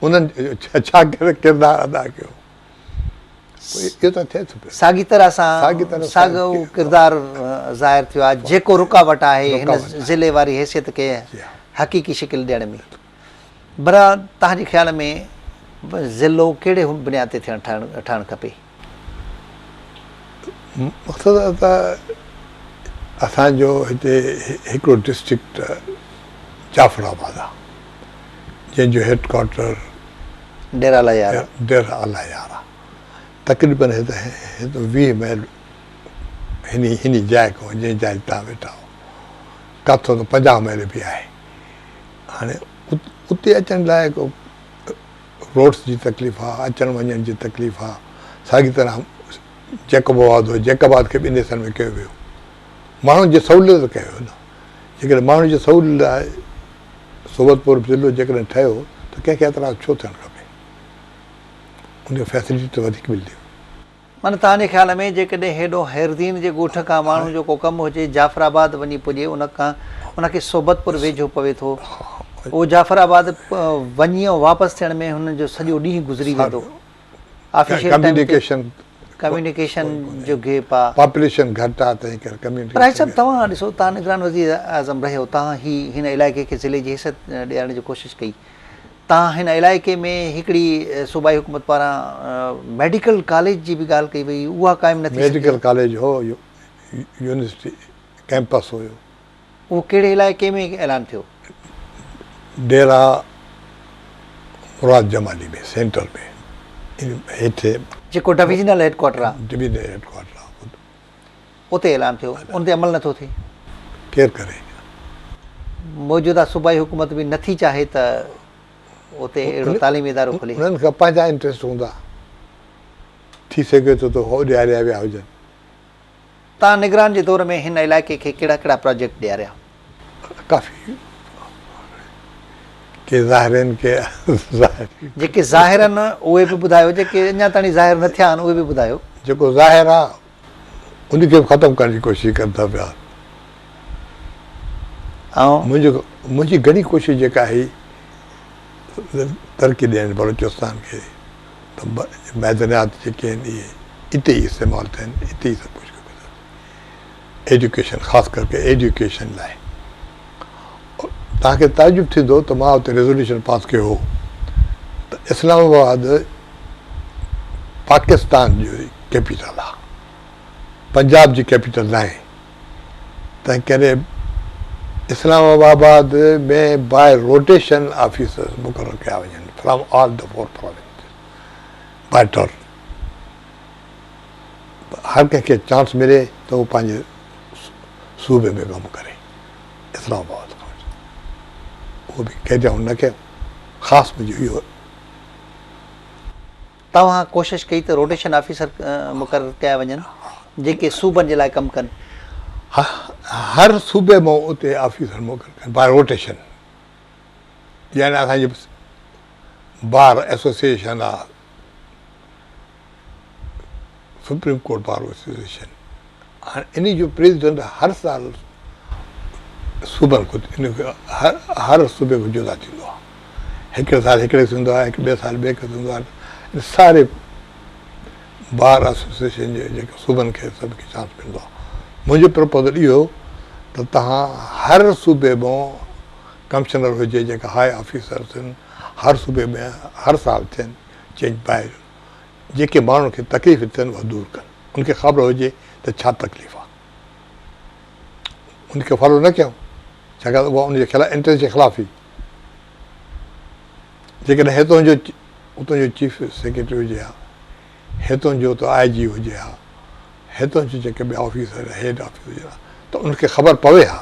انهن ڇا ڪردار ادا ڪيو اهو ته ٿئي ٿو پيو. ساڳي طرح سان ساڳيو ڪردار ظاهر ٿيو آهي جيڪو رڪاوٽ آهي هن ضلعي واري حيثيت کي حقيقي شڪل ڏيڻ ۾. برا توهان جي خيال ۾ ضلعو ڪهڙي بنياد تي ٿيڻ ٺهڻ کپي؟ مقصد ته اسان جو هتي هڪڙو ڊسٽرڪٽ جعفر آباد آ جنهن جو هيڊ ڪوارٽر ڊيرا الله يار ڊيرا الله يار آ تقريبن هت هت 20 ميل هني هني جاء کان جنهن جاء تي توهان ويٺا آهو ڪاٿو ته 50 ميل به آهي هاڻي اتي اچڻ لاء روڊس جي تڪليف آ، اچڻ وڃڻ جي تڪليف آ، ساڳي طرح جيڪب آباد هو، جيڪب آباد کي ٻن حصن ۾ ڪيو ويو، ماڻهن جي سهولت ڪيو ويو نه، جيڪڏهن ماڻهن جي سهولت لاء صحبت پور ضلعو جيڪڏهن ٺهيو ته ڪنهن کي اعتراض ڇو ٿيڻ کپي، ان کي فيسلٽي ته وڌيڪ ملندي. معنيٰ توهان جي خيال ۾ جيڪڏهن هيڏو حيردين جي ڳوٺ کان ماڻهو جو ڪو ڪم هجي جعفر آباد وڃي پڄي ان کان ان کي صحبت پور ويجهو پوي ٿو اهو جعفر آباد وڃي ۽ واپس ٿيڻ ۾ هن جو سڄو ڏينهن گذري ويندو آفيشل ٽائيم تي ڪميونيڪيشن جو گيپ آ. پاپوليشن گهٽ آ تنهن ڪري ڪميونيڪيشن پر حاجي صاحب توهان ڏسو توهان نگران وزير اعظم رهيو توهان هي هن علائقي کي ضلعي جي حيثيت ڏيارڻ جي ڪوشش ڪئي. تان هن علائقي ۾ هڪڙي صوبائي حڪومت پاران ميڊيڪل ڪاليج جي به ڳالهه ڪئي وئي اها قائم نه ٿي سگهي. ميڊيڪل ڪاليج هو يونيورسٽي ڪئمپس هيو. اهو ڪهڙي علائقي ۾ اعلان ٿيو؟ ڊيرا مراد جمالي ۾ سينٽر ۾ هيٺ. جيڪو ڊويزنل هيڊ ڪوارٽر آهي. ڊويزنل هيڊ ڪوارٽر آهي. اتي اعلان ٿيو ان تي عمل نٿو ٿئي. ڪير ڪري؟ موجوده صوبائي حڪومت به نٿي چاهي ته اتي اهڙو تعليمي ادارو کلي. انهن کي پنهنجا انٽريسٽ هوندا. ٿي سگهي ٿو ته هوڏي هليا ويا هجن. تان نگران جي دور ۾ هن علائقي کي ڪهڙا ڪهڙا پراجيڪٽ ڏياريا؟ ڪافي ڪي ظاهر آهن ڪي ظاهر. جيڪي ظاهر آهن اهي به ٻڌايو جيڪي اڃا تائين ظاهر نه ٿيا آهن اهي به ٻڌايو. جيڪو ظاهر آهي ان کي به ختم ڪرڻ جي ڪوشش ڪن ٿا پيا. منهنجو منهنجي گهڻي ڪوشش جيڪا آهي ترقي ڏيڻ بلوچستان کي ته معدنيات جيڪي آهن اهي اتي ئي استعمال ٿين اتي ئي سڀ ڪجهه ڪيو ايڊيوڪيشن خاص ڪرڪي ايڊيوڪيشن لاء توهان کي تعجب ٿيندو ته مان اتي ريزوليوشن پاس ڪيو هو ته اسلام آباد پاڪستان جو ڪيپيٽل آهي پنجاب جي ڪيپيٽل ناهي تنهن ڪري اسلام آباد ۾ باء روٽيشن آفيسرز مقرر ڪيا وڃن from all the four provinces by turn هر ڪنهن کي چانس ملي ته هو پنهنجي صوبي ۾ ڪم ڪري اسلام آباد کان اهو به ڪيري آئون نه ڪيو خاص منهنجو اهو. توهان ڪوشش ڪئي ته روٽيشن آفيسر مقرر ڪيا وڃن جيڪي صوبن جي لاء ڪم ڪن. هر صوبي مان اتي آفيسر مقرر ڪن باء روٽيشن يعني اسان جي بار ايسوسيئيشن آ سپريم ڪورٽ بار ايسوسيئيشن هاڻي انهي جو پريزيڊنٽ هر سال صوبن کان ان کي هر هر صوبي کان جدا ٿيندو آهي هڪڙي سال هڪڙي کي ٿيندو آهي هڪ ٻئي سال ٻئي کي ٿيندو آهي ساري بار ايسوسيئيشن جي جيڪي صوبن کي سڀ کي چانس ملندو آهي منهنجو پرپوزل اهو ته تهان هر صوبي مان ڪمشنر هجي جيڪا هاء آفيسر ٿين هر صوبي ۾ هر سال ٿين چينج باء جيڪي ماڻهن کي تڪليف ٿين اها دور ڪن ان کي خبر هجي ته ڇا تڪليف آهي ان کي فالو نه ڪيائون ڇاڪاڻ ته اها ان جي خلاف انٽريسٽ جي خلاف هئي جيڪڏهن هتان جو اتان جو چيف سيڪريٽري هجي ها هتان جو ته آء جي هجي ها هتان جو جيڪي ٻيا آفيسر هيڊ آفيسر هجن ها ته ان کي خبر پوي ها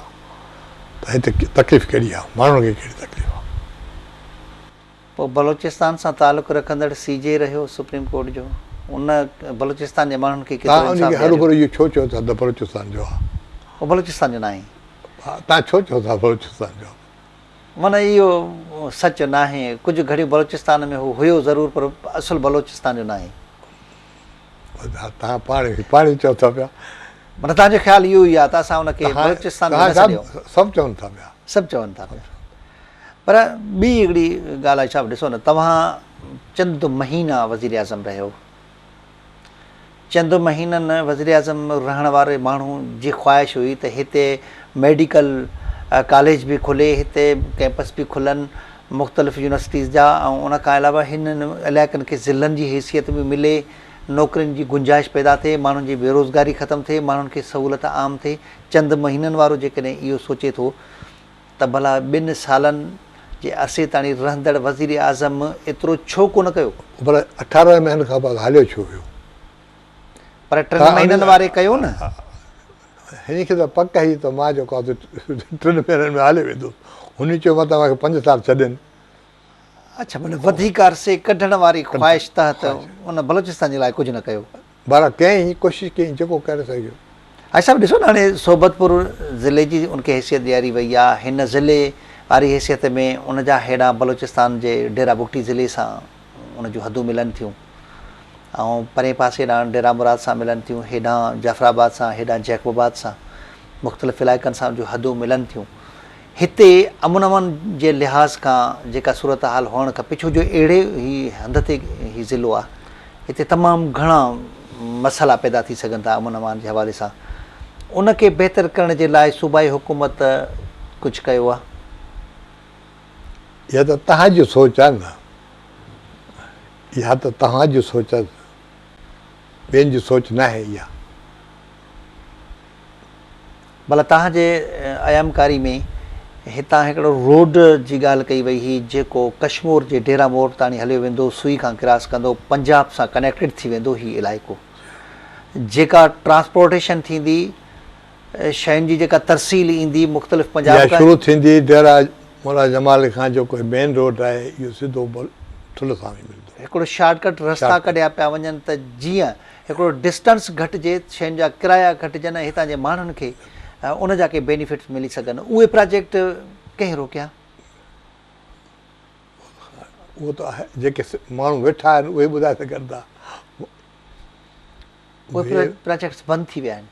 ته هتي تڪليف ڪهڙي آهي ماڻهن کي ڪهڙي تڪليف آهي. پوء بلوچستان سان تعلق رکندڙ سي جي رهيو سپريم ڪورٽ جو ان بلوچستان جي ماڻهن کي ڪيترو توهان ان انصاف کي ڏياريو؟ هروڀرو اهو ڇو چئو ٿا ته بلوچستان جو آهي؟ هو بلوچستان جو ناهي. توهان ڇو چئو ٿا بلوچستان جو آهي؟ معنيٰ اهو سچ ناهي. ڪجهه گهڙيون بلوچستان ۾ هو هيو ضرور پر اصل بلوچستان جو ناهي. توهان پاڻ ئي پاڻ ئي چئو ٿا پيا. معنيٰ توهان جو خيال اهو ئي آهي ته اسان ان کي بلوچستان جو نه سڏيو. سڀ چون ٿا پيا. سڀ چون ٿا پيا. پر ٻي هڪڙي ڳالهه آهي صاحب ڏسو نه توهان چند مهينا وزيراعظم رهيو چند مهينن وزيراعظم رهڻ واري ماڻهو جي خواهش هئي ته هتي ميڊيڪل ڪاليج به کلي هتي ڪيمپس به کلن مختلف يونيورسٽيز جا ۽ ان کان علاوه هنن علائقن کي ضلعن جي حيثيت به ملي نوڪرين جي گنجائش پيدا ٿئي ماڻهن جي بيروزگاري ختم ٿئي ماڻهن کي سهولت عام ٿئي چند مهينن وارو جيڪڏهن اهو سوچي ٿو ته ڀلا ٻن سالن جي عرصي تاڻي رهندڙ وزيراعظم ايترو ڇو ڪونه ڪيو؟ پر 18 مهينن کان بعد هليو ڇو ويو؟ پر ٽن مهينن واري ڪيو نه. هن کي ته پڪ هئي ته مان جيڪو آهي سو ٽن مهينن ۾ هليو ويندس. هن چيو مان توهان کي پنج سال ڇڏين. اڇا معنيٰ وڌيڪ عرصي ڪڍڻ واري خواهش تحت ان بلوچستان جي لاء ڪجهه نه ڪيو. بهرحال ڪيائين، ڪوشش ڪيائين، جيڪو ڪري سگهيو. حاجي صاحب ڏسو نه هاڻي صحبت پور ضلعي جي ان کي حيثيت ڏياري وئي آ، هن ضلعي واري حيثيت ۾ ان جا هيڏانهن بلوچستان جي ڊيرا بگٽي ضلعي سان ان جون حدون ملن ٿيون ۽ پرئين پاسي ڏانهن ڊيرا مراد سان ملن ٿيون، هيڏانهن جعفر آباد سان، هيڏانهن جيڪب آباد سان مختلف علائقن سان ان جون حدون ملن ٿيون. هتي امن امان جي لحاظ کان جيڪا صورتحال هئڻ کپي ڇو جو اهڙي هي هنڌ تي هي ضلعو آهي هتي تمام گهڻا مسئلا پيدا ٿي سگهن ٿا امن امان جي حوالي سان ان کي بهتر ڪرڻ جي لاء صوبائي حڪومت ڪجهه ڪيو آهي؟ اها ته توهان جي سوچ آهي نه. اها ته توهان جي سوچ آهي، ٻين جي سوچ ناهي اها. ڀلا توهان جي ايامڪاري ۾ هتان هڪڙو روڊ جي ڳالهه ڪئي وئي هئي جيڪو ڪشمور جي ڊيرا مور تاڻي هليو ويندو، سوئي کان ڪراس ڪندو پنجاب سان ڪنيڪٽيڊ ٿي ويندو هي علائقو جيڪا ٽرانسپورٽيشن ٿيندي شين جي جيڪا ترسيل ايندي مختلف پنجاب اها شروع ٿيندي ڊيرا مولا جمال کان جيڪو مين روڊ آهي اهو سڌو ٺل سان وڃي ملندو. هڪڙو شارٽ ڪٽ رستا ڪڍيا پيا وڃن ته جيئن هڪڙو ڊسٽنس گهٽجي، شين جا ڪرايا گهٽجن ۽ هتان جي ماڻهن کي ان جا ڪي بينيفٽس ملي سگهن. اهي پراجيڪٽ ڪنهن روڪيا؟ اهو ته جيڪي ماڻهو ويٺا آهن اهي ٻڌائي سگهن ٿا. اهي پراجيڪٽس بند ٿي ويا آهن.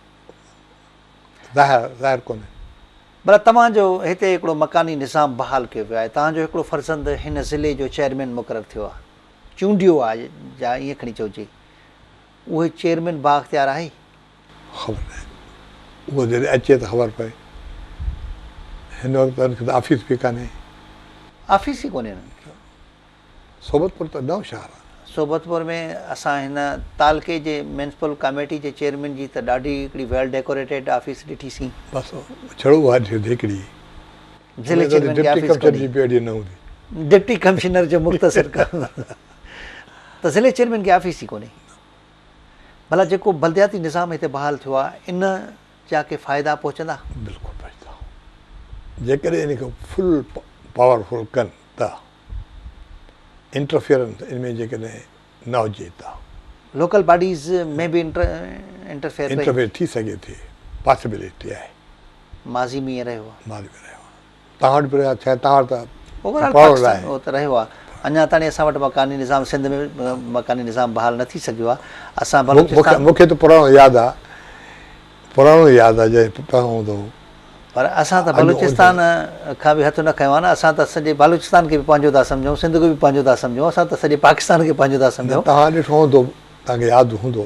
ظاهر ظاهر ڪونهي. ڀلا توهان جو هتي هڪڙو مڪاني نظام بحال ڪيو ويو آهي، توهان جو هڪڙو فرزند هن ضلعي جو چيئرمين مقرر ٿيو آهي، چونڊيو آهي يا ائين کڻي چئجي، اهو چيئرمين بااختيار آهي؟ خبر ناهي، اهو جڏهن اچي ته خبر پئي. هن وقت ته ان کي ته آفيس به ڪانهي. آفيس ئي ڪونهي انهن کي. صحبتپور ته نئون شهر آهي. صحبتپور ۾ اسان هن تعلقي جي ميونسپل ڪاميٽي جي چيئرمين جي ته ڏاڍي هڪڙي ويل ڊيڪوريٽيڊ آفيس ڏٺي سين. بس ڇڙو اها ڏٺي هڪڙي. ضلعي چيئرمين کي آفيس ڪونهي. جي به اهڙي نه هوندي. ڊپٽي ڪمشنر جو مختصر ڪم ته ضلعي چيئرمين کي آفيس ئي ڪونهي. ڀلا جيڪو بلدياتي نظام هتي بحال ٿيو آهي ان جا ڪي فائدا پهچندا؟ بلڪل پهچندا. جيڪڏهن ان کي فل پاورفل ڪن ته. انٽرفيئرنس ان ۾ جيڪڏهن نه هجي ته. لوڪل باڊيز ۾ به انٽرفيئر رهي. انٽرفيئر ٿي سگهي ٿي، پاسيبلٽي آهي. ماضي ۾ ائين رهيو آهي. ماضي ۾ رهيو آهي. توهان وٽ به رهيو آهي، شايد توهان وٽ ته اوور آل پاڪستان اهو ته رهيو آهي. اڃا تاڻي اسان وٽ مڪاني نظام سنڌ ۾ مڪاني نظام بحال نه ٿي سگهيو آهي. اسان بلوچستان. مون کي ته پراڻو ياد آهي. پراڻو ياد آ جڏهن پهريون هوندو هو. پر اسان ته بلوچستان کان به هٿ نه کنيو آ نه اسان ته سڄي بلوچستان کي به پنهنجو ٿا سمجهون سنڌ کي به پنهنجو ٿا سمجهون اسان ته سڄي پاڪستان کي پنهنجو ٿا سمجهون. نه توهان ڏٺو هوندو توهان کي ياد هوندو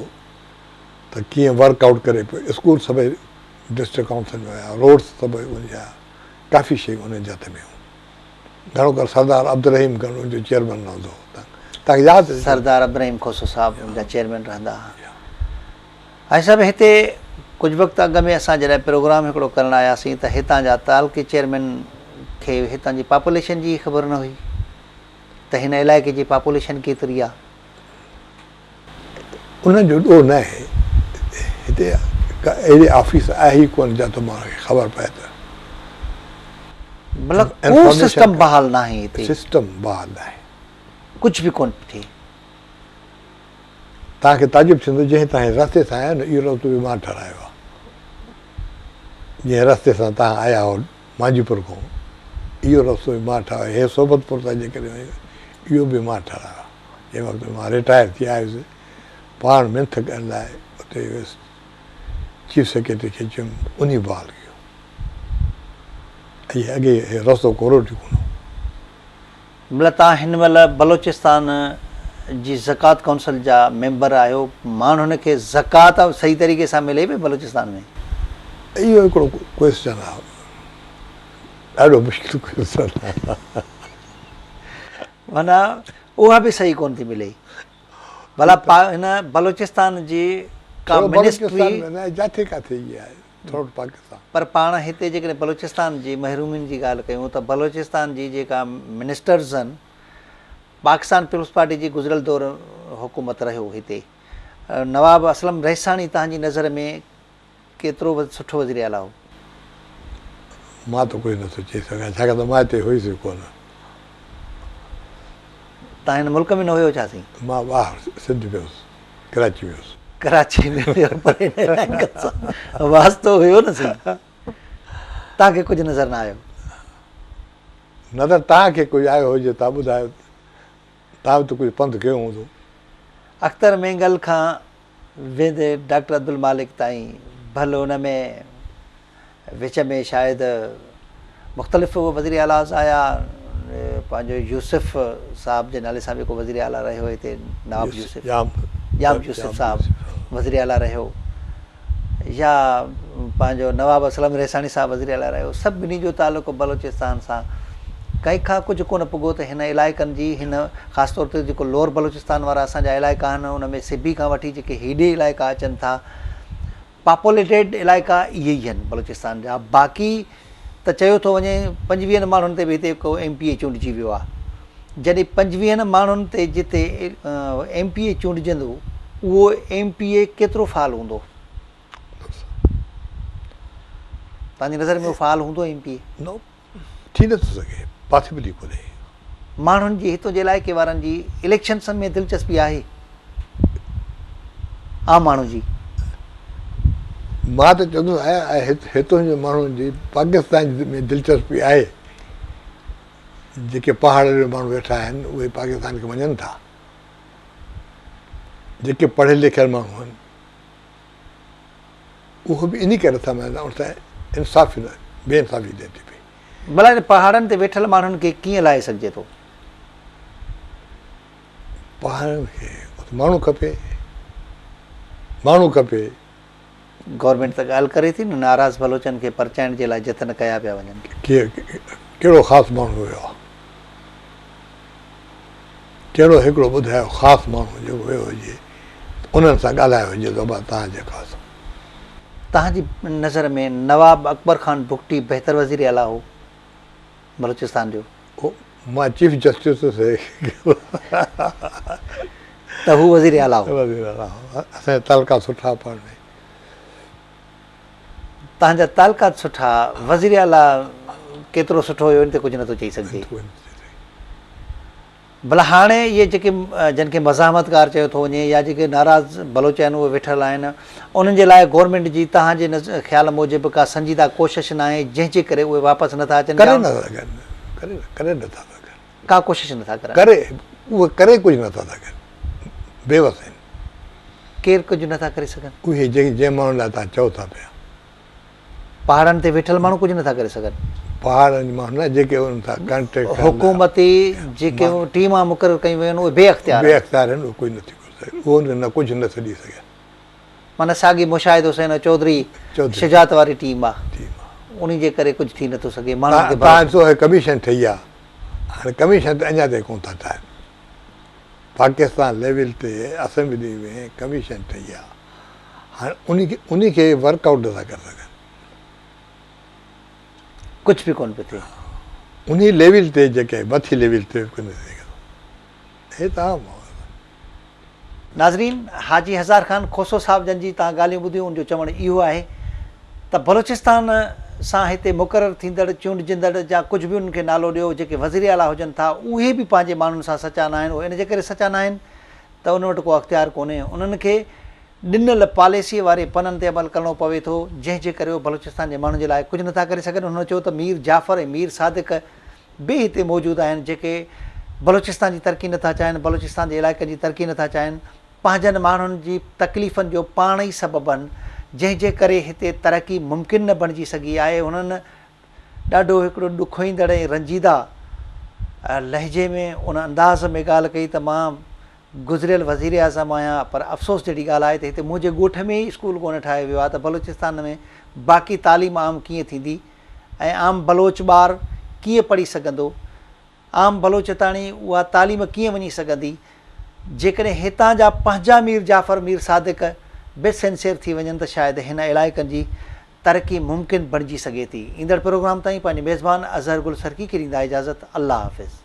ته ڪيئن ورڪ آئوٽ ڪري پيو اسڪول سڀئي ڊسٽرڪٽ ڪائونسل ۾ هيا روڊس سڀئي ان جا ڪافي شيون انهن جي هٿ ۾ هيون گهڻو ڪري سردار عبدالرحيم گهڻو ان جو چيئرمين رهندو هو توهان کي ياد سردار عبدالرحيم کوسو صاحب ان جا چيئرمين رهندا ها. حاجي صاحب هتي ڪجهه وقت اڳ ۾ اسان جڏهن پروگرام هڪڙو ڪرڻ آياسين ته هتان جا تعلقي چيئرمين کي هتان جي پاپوليشن جي ئي خبر نه هئي ته هن علائقي جي پاپوليشن ڪيتري آ. انهن جو ڏوهه ناهي هتي ڪا اهڙي آفيس آهي ئي ڪونه جاتو ماڻهن کي خبر پئي ته. مطلب ڪو سسٽم بحال ناهي هتي. سسٽم بحال ناهي. ڪجهه به ڪونه ٿئي. توهان کي تعجب ٿيندو جنهن توهان هن رستي سان آيا آهيو نه اهو رستو به مان ٺهرايو آهي. جنهن رستي سان توهان آيا آهيو مانجهيپور کان اهو رستو به مان ٺهرايو هي صحبت پور تائين جيڪڏهن وڃو اهو به مان ٺهرايو آهي. جنهن وقت مان رٽائر ٿي آيس پاڻ منٿ ڪرڻ لاء اتي ويس چيف سيڪريٽري کي چيم انهي بحال ڪيو ۽ اڳي هي رستو ڪو روڊ ئي ڪونه هو. مطلب توهان هن مهل بلوچستان جي زڪوات ڪائونسل جا ميمبر آهيو، ماڻهن کي زڪوات صحيح طريقي سان ملي پئي بلوچستان ۾؟ اهو هڪڙو ڪوئسچن آهي، ڏاڍو مشڪل ڪوئسچن آهي. معنيٰ اها به صحيح ڪونه ٿي ملي. ڀلا هن بلوچستان جي ڪا منسٽري. بلوچستان ۾ نه جاٿي ڪاٿي ائين آهي. ٿروٽ پاڪستان. پر پاڻ هتي جيڪڏهن بلوچستان جي محرومين جي ڳالهه ڪيون ته بلوچستان جي جيڪا منسٽرز آهن پاڪستان پيپلز پارٽي جي گذريل دور حڪومت رهيو هتي نواب اسلم رئيساڻي تهان جي نظر ۾ ڪيترو سٺو وزير اعليٰ هو؟ مان ته ڪجهه نٿو چئي سگهان ڇاڪاڻ ته مان هتي هيس ئي ڪونه. تهان هن ملڪ ۾ نه هيو ڇا سائين؟ مان ٻاهر سنڌ ۾ هيس. ڪراچي ۾ هيس. ڪراچي ۾ هيو پر هن علائقن سان واسطو هيو نه سائين. توهان کي ڪجهه نظر نه آيو؟ نظر توهان کي ڪجهه آيو هجي ته ٻڌايو. توهان به ته ڪجهه پنڌ ڪيو هوندو. اختر مينگل کان ويندي ڊاڪٽر عبدالمالڪ تائين ڀل ان ۾ وچ ۾ شايد مختلف وزير اعليٰ آيا، پنهنجو يوسف صاحب جي نالي سان به ڪو وزير اعليٰ رهيو هتي نواب يوسف ڄام يوسف صاحب وزير اعليٰ رهيو يا پنهنجو نواب اسلم رئيساڻي صاحب وزير اعليٰ رهيو، سڀني جو تعلق بلوچستان سان ڪنهن کان ڪجهه ڪونه پڳو ته هن علائقن جي هن خاص طور تي جيڪو لوئر بلوچستان وارا اسان جا علائقا آهن ان ۾ سبي کان وٺي جيڪي هيڏي علائقا اچن ٿا پاپوليٽيڊ علائقا اهي ئي آهن بلوچستان جا باقي ته چيو ٿو وڃي پنجويهن ماڻهن تي به هتي ڪو ايم پي اي چونڊجي ويو آهي جڏهن پنجويهن ماڻهن تي جتي ايم پي اي چونڊجندو اهو ايم پي اي ڪيترو فعال هوندو؟ توهان جي نظر ۾ اهو فعال هوندو ايم پي اي؟ نو ٿي نٿو سگهي، پاسيبل ئي ڪونهي. ماڻهن جي هتون جي علائقي وارن جي اليڪشنسن ۾ دلچسپي آهي عام ماڻهو جي. مان ته چوندس هتون جي ماڻهن جي پاڪستان ۾ دلچسپي آهي. جيڪي پهاڙن ۾ ماڻهو ويٺا آهن اهي پاڪستان کي مڃن ٿا. جيڪي پڙهيل لکيل ماڻهو آهن اهو به انهي ڪري ٿا مڃن ته ان سان انصافي نه بي انصافي ٿئي ٿي پئي. ڀلا ان پهاڙن تي ويٺل ماڻهن کي ڪيئن لاهي سگهجي ٿو؟ پهاڙن کي اتي ماڻهو کپي، ماڻهو کپي. گورنمينٽ ته ڳالهه ڪري ٿي نه ناراض بلوچن کي پرچائڻ جي لاء جتن ڪيا پيا وڃن. ڪهڙو خاص ماڻهو ويو آهي؟ ڪهڙو هڪڙو ٻڌايو خاص ماڻهو جيڪو ويو هجي انهن سان ڳالهايو هجي ته ابا توهان جي خاص. توهان جي نظر ۾ نواب اڪبر خان بگٽي بهتر وزير اعليٰ هو بلوچستان جو؟ هو مان چيف جسٽس هوس ته هو وزير اعليٰ هو. وزير اعليٰ هو. اسان جا تعلقات سٺا پاڻ ۾. توهان جا تعلقات سٺا، وزير اعليٰ ڪيترو سٺو هيو ان تي ڪجهه نٿو چئي سگهجي. ڀلا هاڻي اهي جيڪي جن کي مزاحمتڪار چيو ٿو وڃي يا جيڪي ناراض بلوچ آهن اهي ويٺل آهن انهن جي لاء گورنمينٽ جي توهان جي خيال موجب ڪا سنجيده ڪوشش ناهي جنهن جي ڪري اهي واپس نٿا اچن ڪري نٿا سگهن ڪري نٿا سگهن. ڪا ڪوشش نٿا ڪرن. ڪري اهي ڪري ڪجهه نٿا سگهن بيوس آهن. ڪير ڪجهه نٿا ڪري سگهن؟ اهي جيڪي جنهن ماڻهن لاء توهان چئو ٿا پيا. پهاڙن تي ويٺل ماڻهو ڪجهه نٿا ڪري سگهن. پهاڙن جي ماڻهو نه جيڪي انهن سان ڪانٽريڪٽ ڪن. حڪومتي جيڪي ٽيمان مقرر ڪيون ويون آهن اهي بي اختيار آهن. بي اختيار آهن اهي ڪجهه نٿي ڪري سگهن. اهي انهن کي نه ڪجهه نه ٿا ڏئي سگهن. معنيٰ ساڳي مشاهد حسين ۽ چوڌري شجاعت واري ٽيم آ. انهي جي ڪري ڪجهه ٿي نٿو سگهي. ماڻهن کي ڀروسو. تان ڏسو هي ڪميشن ٺهي آ هاڻي ڪميشن ته اڃا تائين ڪونه ٿا ٺاهن. پاڪستان ليول تي اسيمبلي ۾ ڪميشن ٺهي آ هاڻي انهي کي انهي کي ورڪ آئوٽ نٿا ڪري سگهن. ڪجهه به ڪونه پيو ٿئي. انهي ليول تي جيڪي مٿي ليول تي به ڪونه ٿي سگهي ٿو. هي ته عام آ. ناظرين حاجي هزار خان کوسو صاحب جن جي توهان ڳالهيون ٻڌيون ان جو چوڻ اهو آهي ته بلوچستان سان هتي مقرر ٿيندڙ چونڊجندڙ جا ڪجهه به انهن کي نالو ڏيو جيڪي وزير اعليٰ هجن ٿا اهي به پنهنجي ماڻهن سان سچا ناهن اهي ان جي ڪري سچا ناهن ته انهن وٽ ڪو اختيار ڪونهي انهن کي ڏنل پاليسي واري پنن تي عمل ڪرڻو پوي ٿو جنهن جي ڪري اهي بلوچستان جي ماڻهن جي لاء ڪجهه نٿا ڪري سگهن هن چيو ته مير جعفر ۽ مير صادق به هتي موجود آهن جيڪي بلوچستان جي ترقي نٿا چاهين، بلوچستان جي علائقن جي ترقي نٿا چاهين، پنهنجن ماڻهن جي تڪليفن جو پاڻ ئي سبب آهن، جنهن جي ڪري هتي ترقي ممڪن نه بڻجي سگهي آهي، هنن ڏاڍو هڪڙو ڏکوئيندڙ ۽ رنجيده لهجي ۾ ان انداز ۾ ڳالهه ڪئي ته مان گذريل وزيراعظم آهيان پر افسوس جهڙي ڳالهه آهي ته هتي منهنجي ڳوٺ ۾ ئي اسڪول ڪونه ٺاهيو ويو آهي ته بلوچستان ۾ باقي تعليم عام ڪيئن ٿيندي ۽ عام بلوچ ٻار ڪيئن پڙهي سگهندو؟ عام بلوچ تاڻي اها تعليم ڪيئن وڃي سگهندي؟ جيڪڏهن هتان جا پنهنجا مير جعفر مير صادق به سنسيئر ٿي وڃن ته شايد هن علائقن جي ترقي ممڪن بڻجي سگهي ٿي. ايندڙ پروگرام تائين پنهنجي ميزبان اظهر گل سرڪي کي ڏيندا اجازت. الله حافظ.